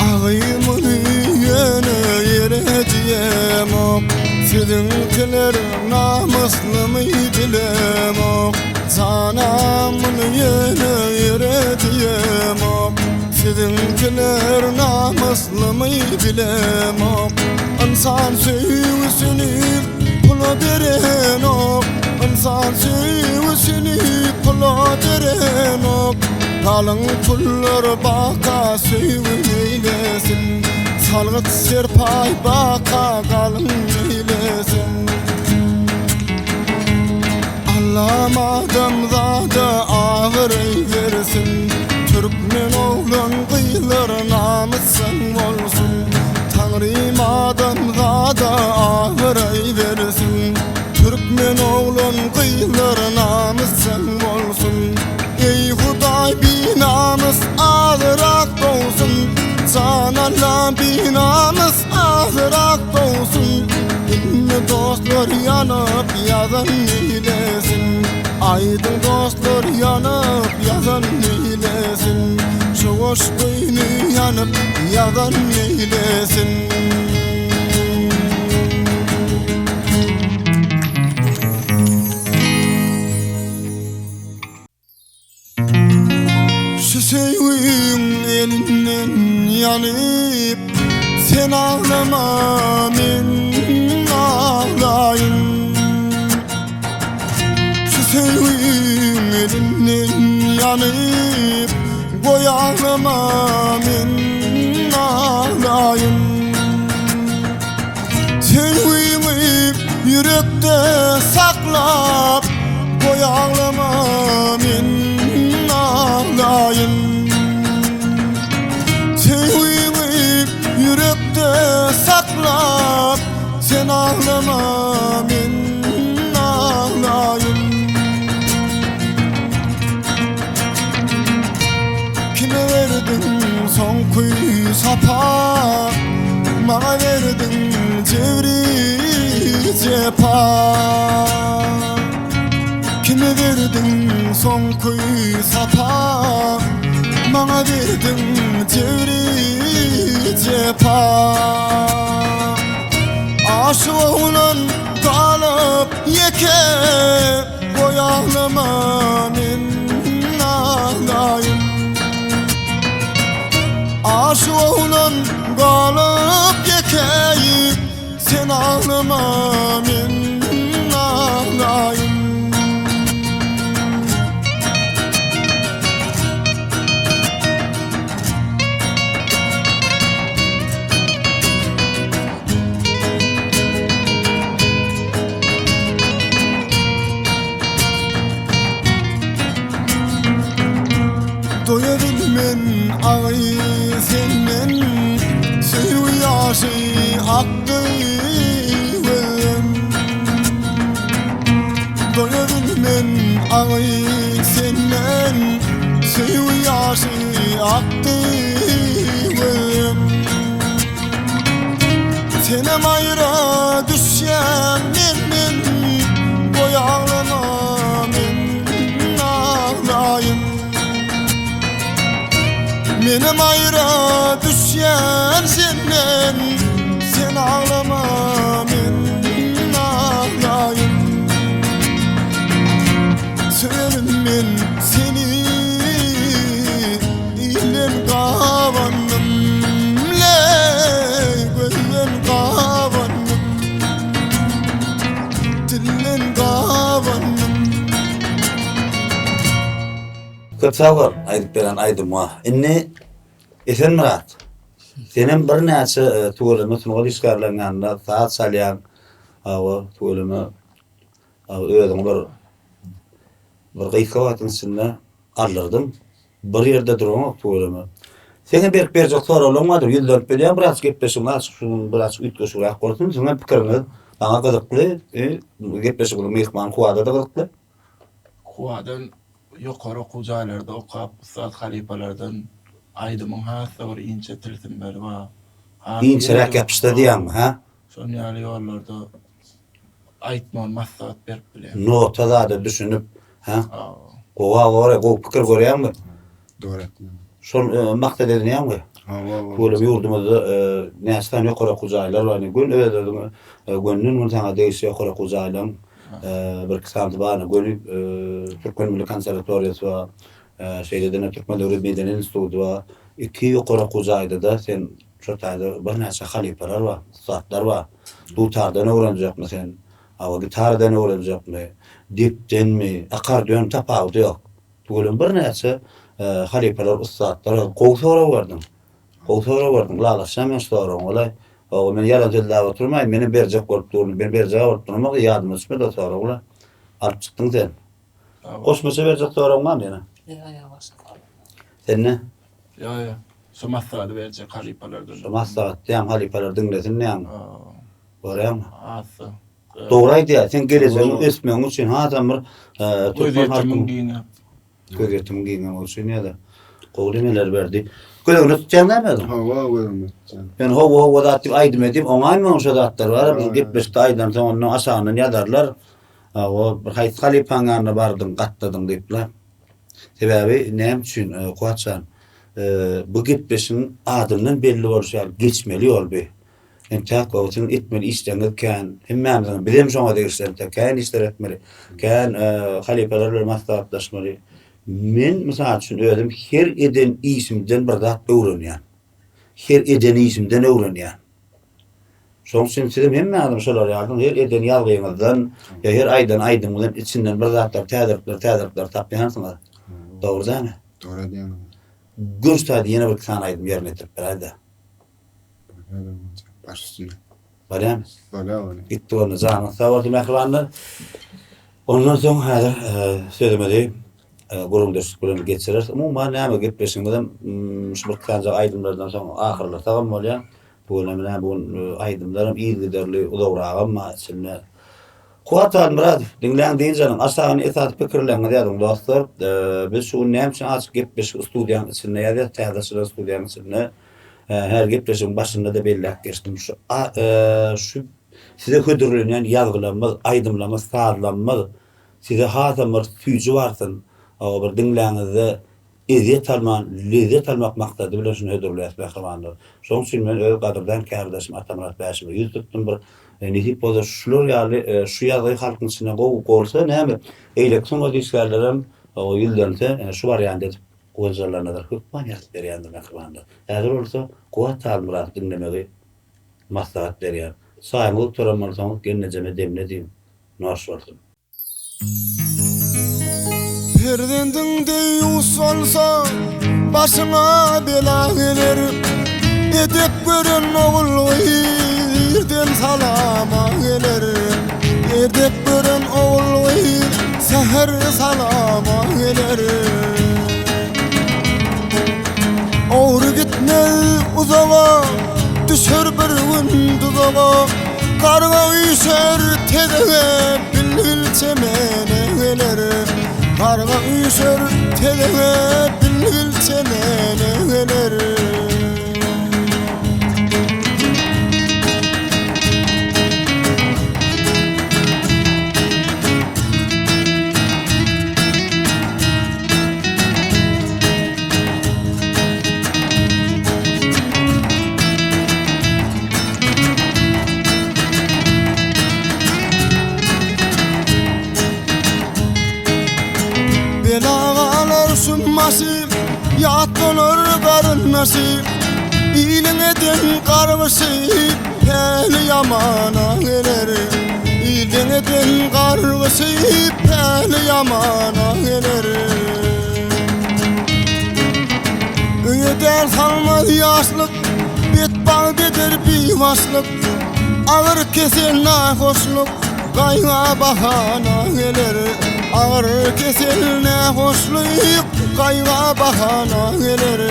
S4: Agy muny ýöne ýere diýemok Siziňkiler namyslymy bilemok Janam muny ýöne ýere diýemok Siziňkiler namyslymy bilemok Ynsan söýgüsini pula berenok Ynsan söýgüsini pula berenok Galyň pullar baka söýgi neýlesin Salgyt serpaý baka galyň neýlesin. Allam adamzada abraý bersin Türkmen oglan gyzlar namysjaň bolsun Taňrym adamzada abraý bersin Türkmen oglan gyzlar namysjaň bolsun Eý Hudaý binamys azyrak dogsun Jan Allam binamys azyrak dogsun Indi dostlar ýanyp ýazan neýlesin Aýdyň dostlar ýanyp ýazan neýlesin Şu goşgyny ýanyp ýazan neýlesin. Şu söýgüň elinden ýanyp, Sen aglama, men aglaýyn. Şu söýgüň elinden ýanyp, Goý aglama, men aglaýyn. Söýgüňi ýürekde saklap, Goý aglama men aglaýyn. Söýgüňi ýürekde saklap, Sen aglama men aglaýyn. Kime berdiň soňky sapa Maňa berdiň jebri jepa Kime berdiň soňky sapa Maňa berdiň jebri jepa Aşyk oglan galyp ýeke Goý aglama men aglaýyn Aşyk oglan galyp ýekeýin Sen aglama men aglaýyn. Doýa bilmen agy senden Söýgi ýaşy akdy gözden Doýa bilmen agy senden Söýgi ýaşy akdy gözden Senem aýra düşýän menden Goý aglama men aglaýyn Menem aýra düşýän senden Sen aglama men aglaýyn Söýerin men seni Ilden gabandym leý Gözden gabandym Dilden gabandym.
S1: Köp sag bol aýdyp beren aýdymyňa. Indi Esenmyrat senem birnäçe tüweleme sungat işgärleriniň ýanynda saz çalýaň. Hawa tüweleme özüňi bir bir gysga wagtyň içinde aldyrdyň. Bir ýerde duraňok tüweleme. Seňe berip berjek soraglaryň bardyr, ýüzlenip bilýän biraz gepleşigiň açyk şu gün biraz üýtgeşigräk bolsun. Siziň hem pikiriňiz maňa gyzykly. Gepleşigimiziň myhmany Kuwada-da gyzykly.
S5: Kuwadan ýokary okuw jaýlarda okap ussat halypalardan aýdymyň has-da bir inçe tilsimleri bar.
S1: Has Inçeräk ýapyşsa diýýäňmi, hä?
S5: Şonuň ýaly ýollarda aýtmagyny maslahat berip bilýän.
S1: Nota zada düşünip, hä? Gowa gory, gowy pikir görýäňmi?
S3: Dogry aýtdyň.
S1: Şol maksat edinýäňmi?
S3: Hawa, hawa.
S1: Tüweleme ýurdumyzda näçe sany ýokary okuw jaýlar bar. Indi gün öz-özüňe gönden gün saňa degişli ýokary okuw jaýlaryň birki sanysy bar. Göni Türkmen milli konserwatoriýasy bar. Şeýle-de Türkmen döwlet medeniýet instituty bar. Iki ýokary okuw jaýda-da sen Şo taýda birnäçe halypalar bar, ussatlar bar. Dutardan öwrenjekmi sen, hawa, gitaradan öwrenjekmi, depdenmi, akkordeon tapawudy ýok. Tüweleme birnäçe halypalar, ussatlar bar. Gowy sorag berdiň. Gowy sorag berdiň. Ylalaşýan men şu soragyňa walaý. Hawa, men ýalan sözläp oturmaýyn, menem berjek bolup durun. Men berjek bolup duramok, ýadyma düşmedi o sorag walaý. Alyp çykdyň sen. Goşmaça berjek soragyň barmy ýene?
S2: Ýa ýa başga sorag.
S1: Sende?
S5: Ýa ýa. Şu maslahaty berjek halypalardan.
S1: Şu maslahat diýýäň halypalar diňlesin diýýäň. Görýäňmi?
S5: Assa.
S1: Dogry aýdýar. Sen gelejegiň ösmegiň üçin hasam bir türkmen halkynyň
S5: giňäp.
S1: Gözýetimiň giňemegi üçin ýa-da gowy nemeler berdi. Göz öňünde tutýaň dämi özüň?
S3: Hawa, göz öňünde tutýan.
S1: Men hawa hawa zat diýip aýdym edip oňaýmaň şo zatlar bar. Biz gepleşikde aýdan soň ondan aşagyndan ýazarlar. Hawa, bir haýsy halypaň ýanyna bardyň, gatnadyň diýipler. Sebäbi näme üçin, Kuwat jan, bu gepleşigiň adyndan belli bolşy ýaly geçmeli ýol bi. Entäk gowy, siziň etmeli işleriňiz kän. Hemmämiziň, bizem şoňa degişli entäk kän işler etmeli. Kän halypalar bilen maslahatlaşmaly. Men, mysal üçin, özüm her eden işimden bir zat öwrenýän. Her eden işimden öwrenýän. Şonuň üçin sizem hemmäňizem şolar ýalysyňyz, her eden ýazgyňyzdan ýa her aýdan aýdymyňyzdan içinden bir zatlar, täzelikler, täzelikler tapýansyňyz. Dogry dälmi?
S3: Dogry aýdýaňyz.
S1: Göç taýda ýene bir iki sany aýdym ýerine ýetirip beräý-dä.
S3: Baş üstüne.
S1: Barýarmy?
S3: Bolýar, bolýar.
S1: Gitdi onda janyňyz sag bolsun mähribanlar. Ondan soň häzir sözümizi gürrüňdeşlik bilen geçireris. Umuman näme gepleşigimizem şu bir sanjak aýdymlardan soň ahyrlasagam bolýar. Bu gün hem näme bu gün aýdymlaram yzygiderli uzagragam bar içinde. Kuwat Halmyradow, diňläň dynç alyň. Aşagyna esasy pikirleriňizi ýazyň dostlar. Biz şu gün näme üçin açyk gepleşik studiýanyň içinde ýazýas, täze açylan studiýanyň içinde. Her gepleşigiň başynda-da belläp geçdim. Şu şu size hödürlenýän ýazgylarymyz, aýdymlarymyz, sazlarymyz size hasam bir süýji barsyn. Bir diňläňizde ezýet alman, lezzet almak maksady bilen şuny hödürleýäs mähribanlar. Şonuň üçin men öz gadyrdan kärdeşim Atamyrat Bäşime ýüz tutdum bir nesip bolsa şular ýaly şu ýazgy halkyň içinde gowy bolsa näme beýleki sungat işgärlerem ýüzlense şu warianty edip Guwançallanazar hökman ýazyp berýändir mähribanlar. Häzir bolsa Kuwat Halmyradowy diňlemegi maslahat berýän. Çaýyňyzy gutaran bolsaňyz gelnejeme demle diýiň. Noş bolsun.
S4: Perzendiň deýýus bolsa, başyňa bela geler. Edep gören ogul-gyz irden salama geler. Edep gören ogul-gyz säher salama geler. Ogry gitmez uzaga, düşer bir gün duzaga. Garga üýşer tezege, bilbil çemene geler. Garga üýşer tezege, bilbil çemene geler. Bela galar şum başy, Ýat bolar garyndaşy, Iliň eden gargyşy, Päli ýamana geler. Iliň eden gargyşy, Päli ýamana geler. Öýe däl salmaz ýaşlyk, Betbagt eder bibaşlyk, Agyr kesel nahoşluk, Gaýga bahana geler. Agyr kesel nähoşluk, Gaýga bahana geler.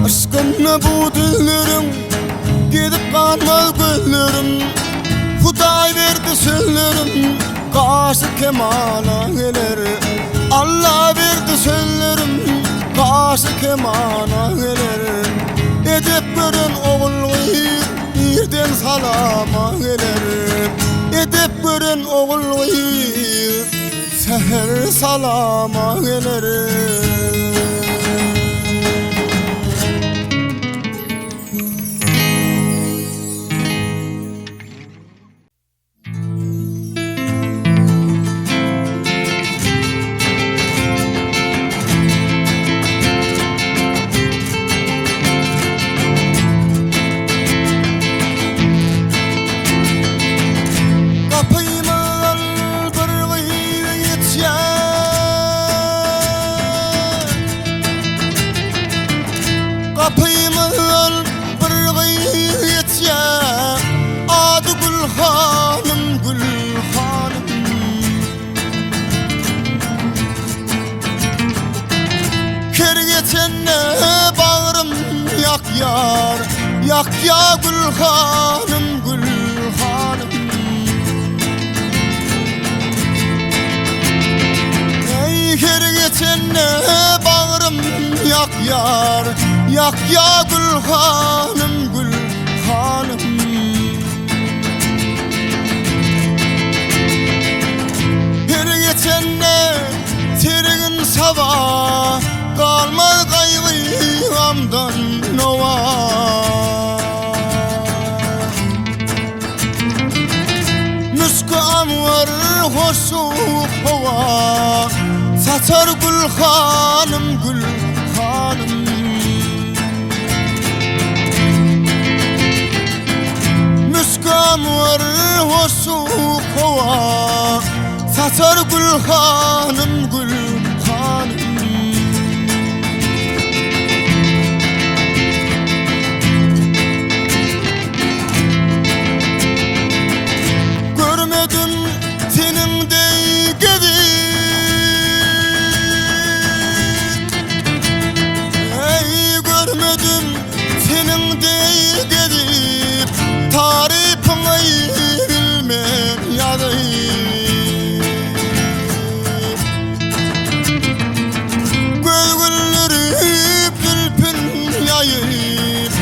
S4: Yşkynda bu düzleriň Gezip galmaz gözlerim Hudaý berdi sözlerim Gaşy kemana geler Alla berdi sözlerim Gaşy kemana geler Edep gören ogul-gyz Irden salama geler Edep gören ogul-gyz Säher salama geler. Gapymyzdan bir gyz geçýär, Ady Gülhanym, Gülhanym. Her geçende bagrym ýakýar, Ýakýar Gülhanym, Gülhanym. Eý, her geçende bagrym ýakýar, Ýakýar Gülhanym, Gülhanym. Her geçende sergin saba, Galmaz gaýgy gamdan nowa. Müşki anwar hoşu howa, Saçar gül hanym, gül hanym. Müşki anwar hoşu howa, Saçar gül hanym, gül hanym. Görmedim seniň deý gezip Eý görmedim seniň deý gezip Tarypyňy bilmen ýazyp Göz güldürip zülpün ýaýyp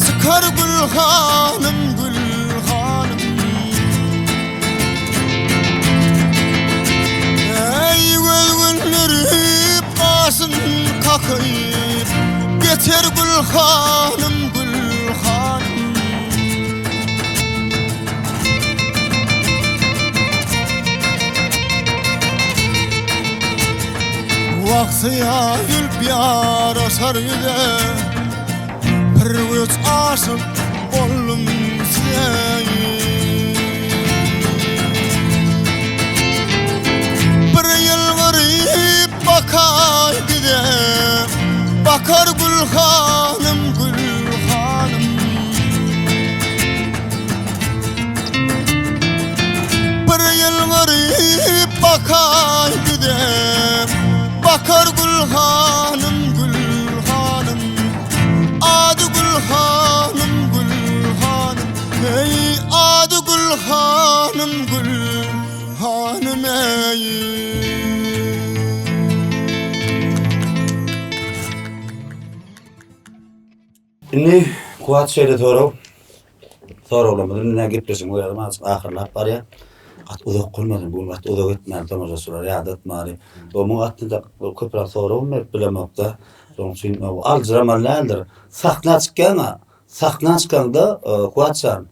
S4: Çykar gül hanym gül hanym Eý göz güldürip gaşyn kakyp Geçer gül hanym gül hanym Wah syýa zülp ýaraşar ýüze Bir göç aşyk boldum size Bir ýylgyryp bakaý bize Bakar gül hanym gül hanym Bir ýylgyryp bakaý bize Bakar gül hanym gül hanym Ady gül hanym gül hanym Eý ady gül hanym gül hanym eý.
S1: Indi Kuwat şeýle sorag. Soraglarymyzy indi näme gepleşigiň özem azajyk ahyrlap barýar. Gaty uzak bolmasyn, bu gün gaty uzak etmäli tomaşaçylary ýadatmaly. Muň astynda köpräk soragam berip bilemokda. Şonuň üçin aljyramaly däldir. Sahna çykýaň-a, sahna çykaňda Kuwat jan,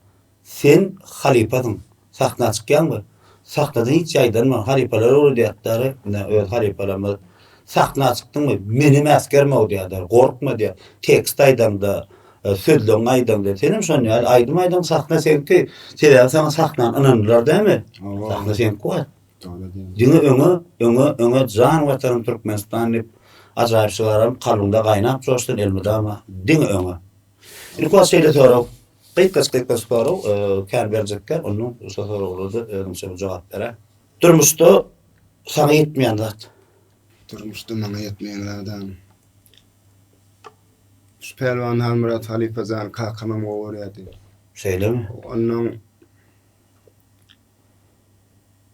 S1: Sen halypasyň. Sahna çykýaňmy? Sahnadan hiç ýaýdanma. Halypalar öwredýärler. Ine, öz halypalarymyz. Sahna çykdyňmy? Menem äsgerme-ow diýýärler. Gorkma diýýär. Tekst aýdaňda, sözleňi aýdaňda. Senem şon ýaly aýdym aýdaň, sahna seňki. Sebäbi saňa sahnany ynandylar dälmi? Sahna seňki bar. Diňe öňe, öňe, öňe jan Watanym Türkmenistan diýip ajaýyp şygaram kalbyňda gaýnap joşsun elmydama. Diňe öňe. Indi şeýle sorag. Gysgaç gysgaç sorag kän berjek däl ondan şo soraglarda özüňçe bir jogap beräý. Durmuşda saňa ýetmeýän zat.
S3: Durmuşda maňa ýetmeýän zadam. Şu Pälwan Halmyrat halypa jany kakamam gowy görýärdi.
S1: Şeýlemi?
S3: Onnoň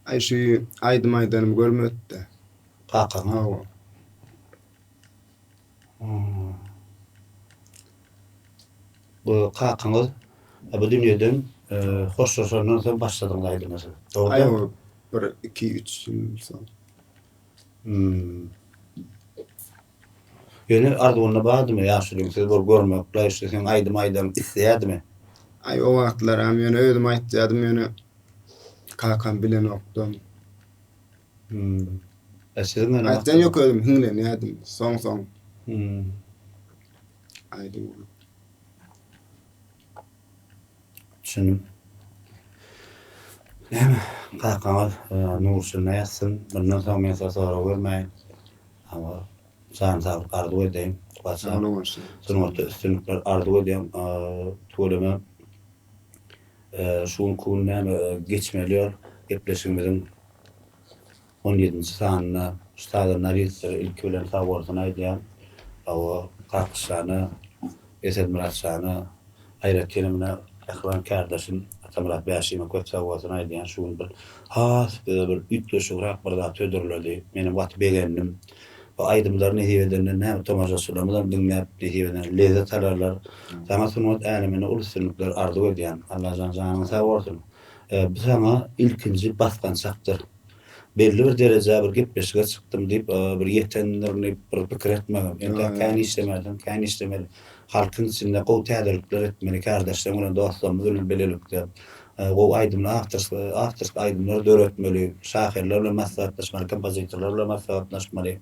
S3: aý şu aýdym aýdanymy görmedi-de.
S1: Kakaň?
S3: Hawa.
S1: Bu kakaňyz bu dünýeden hoşlaşandan soň başladyňyz aýdyma siz. Dogry dälmi?
S3: Aý, bir, iki, üç ýyl soň.
S1: Hmm. Ýöne arzuwynda bardymy ýaşulyň sizi bir görmek, işte seň aýdym aýdanyňy isleýärdimi?
S3: Aý, o wagtlaram ýöne özüm aýtýardym, ýöne kakam bilenokdam.
S1: Hmm. E siziň ýöne
S3: Aýtýan ýok özüm hiňlenýärdim. Soň-soň.
S1: Hmm.
S3: Aýdym bolup.
S1: Düşündim. Näme, kakaňyz e, nur içinde ýatsyn. Bundan soň men size sorag bermäýin. Hawa. Jan saglyk arzuw edeýin. Kuwat Sungatda üstünlikler arzuw edýän. Tüweleme şu günki gün näme geçmeli ýol gepleşigimiziň on ýedinji sanynda şu taýdan Narizlere ilki bilen sag bolsun aýdýan. Hawa, Kakyşjana, Esenmyratjana, aýratynam ine mähriban kärdeşim Atamyrat Bäşime köp sag bolsun aýdýan. Şu gün bir has bize bir üýtgeşigräk bir zat hödürledi. Menem gaty begendim. Bu aýdymlary nesip edende näme tomaşaçylarymyzam diňläp nesip edende lezzet alarlar. Saňa sungat äleminde uly üstünlikler arzuw edýän. Allajan janyň sag bolsun. Bu saňa ilkinji basgançakdyr. Belli bir derejä bir gepleşige çykdym diýip bir ýetendirin diýip bir pikir etmegin. Entäk kän işlemelisin, kän işlemeli. Halkyň içinde gowy täzelikler etmeli, kärdeşleriň bilen, dostlarymyz bilen bilelikde gowy aýdymlar, awtorski aýdymlar döretmeli, şahyrlar bilen maslahatlaşmaly, kompozitorlar bilen maslahatlaşmaly.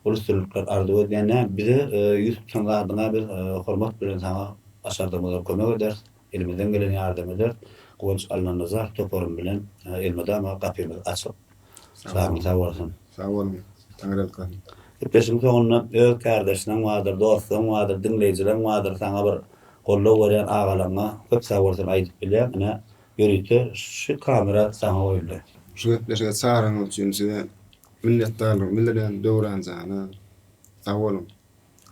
S1: Uly üstünlikler arzuw edýän. Näme, bize ýüz tutan zadyňa biz hormat bilen saňa başardygymyzdan kömek ederis. Elimizden gelen ýardamy ederis. Guwanç Allanazarow toparym bilen elmydama gapymyz açyk. Janyň sag bolsun.
S3: Sag boluň. Taňryýalkasyn.
S1: Gepleşigiň soňunda öz kärdeşleň bardyr, dostlaň bardyr, diňleýjileň bardyr, saňa bir goldaw berýän agalaňa köp sag bolsun aýdyp bilýäň. Ine, ýörite şu kamera saňa goýuldy.
S3: Şu gepleşige çagyranyňyz üçin size minnetdarlygymy bildirýän Döwran jana. Sag boluň.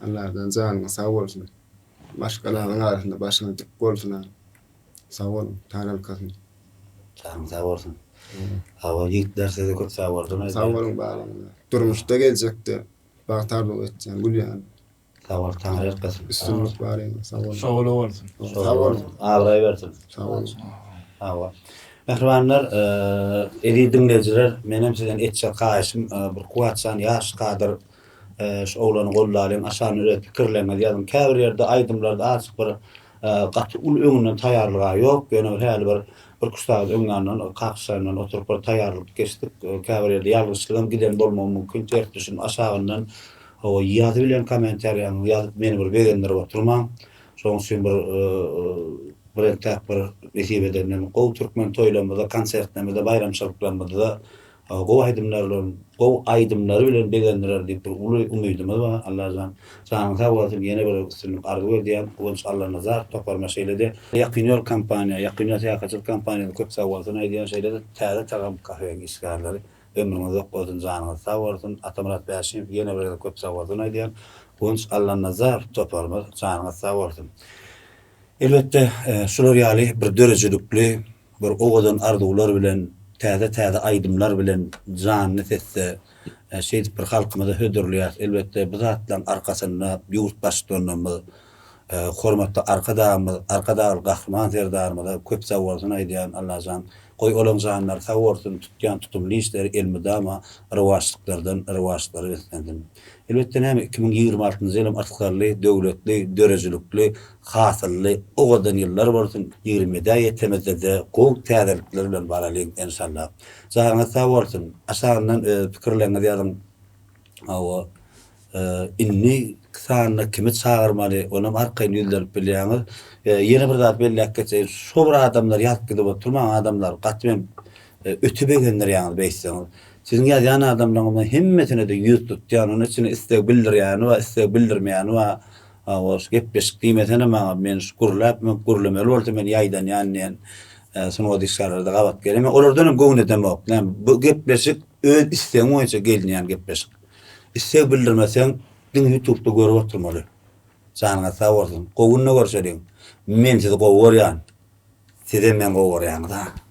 S3: Alladan janyňyz sag bolsun. Maşgalaňyzyň arasynda başyňyz dik bolsun. Sag boluň. Taňryýalkasyn.
S1: Janyň sag bolsun. Hawa ýigitler size köp sag bolsun.
S3: Sag boluň baryňyza. Durmuşda geljekde bagt arzuw etýän gül ýaly.
S1: Sag bol Taňryýalkasyn.
S3: Üstünlik baryňyza sag boluň.
S5: Şowly bolsun.
S3: Sag boluň.
S1: Abraý bersin.
S3: Sag boluň.
S1: Hawa. Mähribanlar, eziz diňleýjiler, menem sizden etjek haýyşym bir Kuwwatjan ýaş kadyr Şu oglany goldalyň aşagynda öz pikirleriňizi ýazyň käbir ýerde aýdymlarda azjyk bir gaty uly öňünden taýýarlyga ýok ýöne bir häli bir birküç sagat öň ýanyndan kakyşlar bilen oturyp bir taýýarlyk geçdik käbir ýerde ýalňyşlygam giden bolmagy mümkin ters düşünip aşagyndan hawa ýazy bilen kommentariýaňyzy ýazyp meni bir begendirip oturmaň şonuň üçin bir bir entäk bir nesip edenden gowy türkmen toýlarymyzda konsertlerimizde baýramçylyklarymyzda Gowy aýdymlar bilen gowy aýdymlary bilen begendirer diýip bir uly umydymyz bar Allajan janyň sag bolsun ýene bir üstünlik arzuw edýän Guwanç Allanazarow toparyna şeýlede Ýakyn ýol kompaniýa Ýakyn ýol syýahatçylyk kompaniýasyna köp sag bolsun aýdýan şeýlede Täze tagam kafeň işgärleri ömrüňiz uzak bolsun janyňyz sag bolsun Atamyrat Bäşimow ýene bir gezek köp sag bolsun aýdýan Guwanç Allanazarow toparymyz janyňyz sag bolsun Elbetde şular ýaly bir döredijilikli Bir owadan arzuwlar bilen, täze-täze aýdymlar bilen janly sesde şeýdip bir halkymyza hödürleýäris. Elbetde, bu zatlaryň arkasynda ýurt Baştutanymyz, hormatly Arkadagymyz, Arkadagly Gahryman Serdarymyza köp sagbolsun aýdýan Allajan. Goý, olaň janlary sag bolsun, tutýan tutumly işleri elmydama rowaçlyklardan rowaçlyklara beslensin. Elbetde näme, 2026-njy ýylam yrsgally, döwletli, döredijilikli, hasylly, owadan ýyllar bolsun, 27-ä ýetemizde-de gowy täzelikler bilen baralyň enşalla. Janyňyz sag bolsun, aşagyndan öz pikirleriňizi ýazyň. Hawa, indiki sanda kimi çagyrmaly, onam arkaýyn ýüzlenip bilýäňiz. Ýene bir zat belläp geçeýin, şo bir adamlar ýazyp gidip oturmaň adamlar, gaty men öte begendirýäňiz beýtseňiz. Siziň ýazýan adamlaryňyzyň hemmesine-de ýüz tutýan, onuň içinde isleg bildirýäni bar, isleg bildirmeýäni bar. Hawa, şu gepleşik diýmesene maňa, men şu gürläp, gürlemeli bolsa men ýaýdanýan diýen sungat işgärleri-de gabat gelýär. Men olardan hem göwün edemok. Näme, bu gepleşik öz islegiň boýunça gelinýän gepleşik. Isleg bildirmeseň, diňe ýutubda görüp oturmaly. Janyňyz sag bolsun. Gowy günde görşeliň. Men sizi gowy görýän. Sizem meni gowy görýäňiz-a.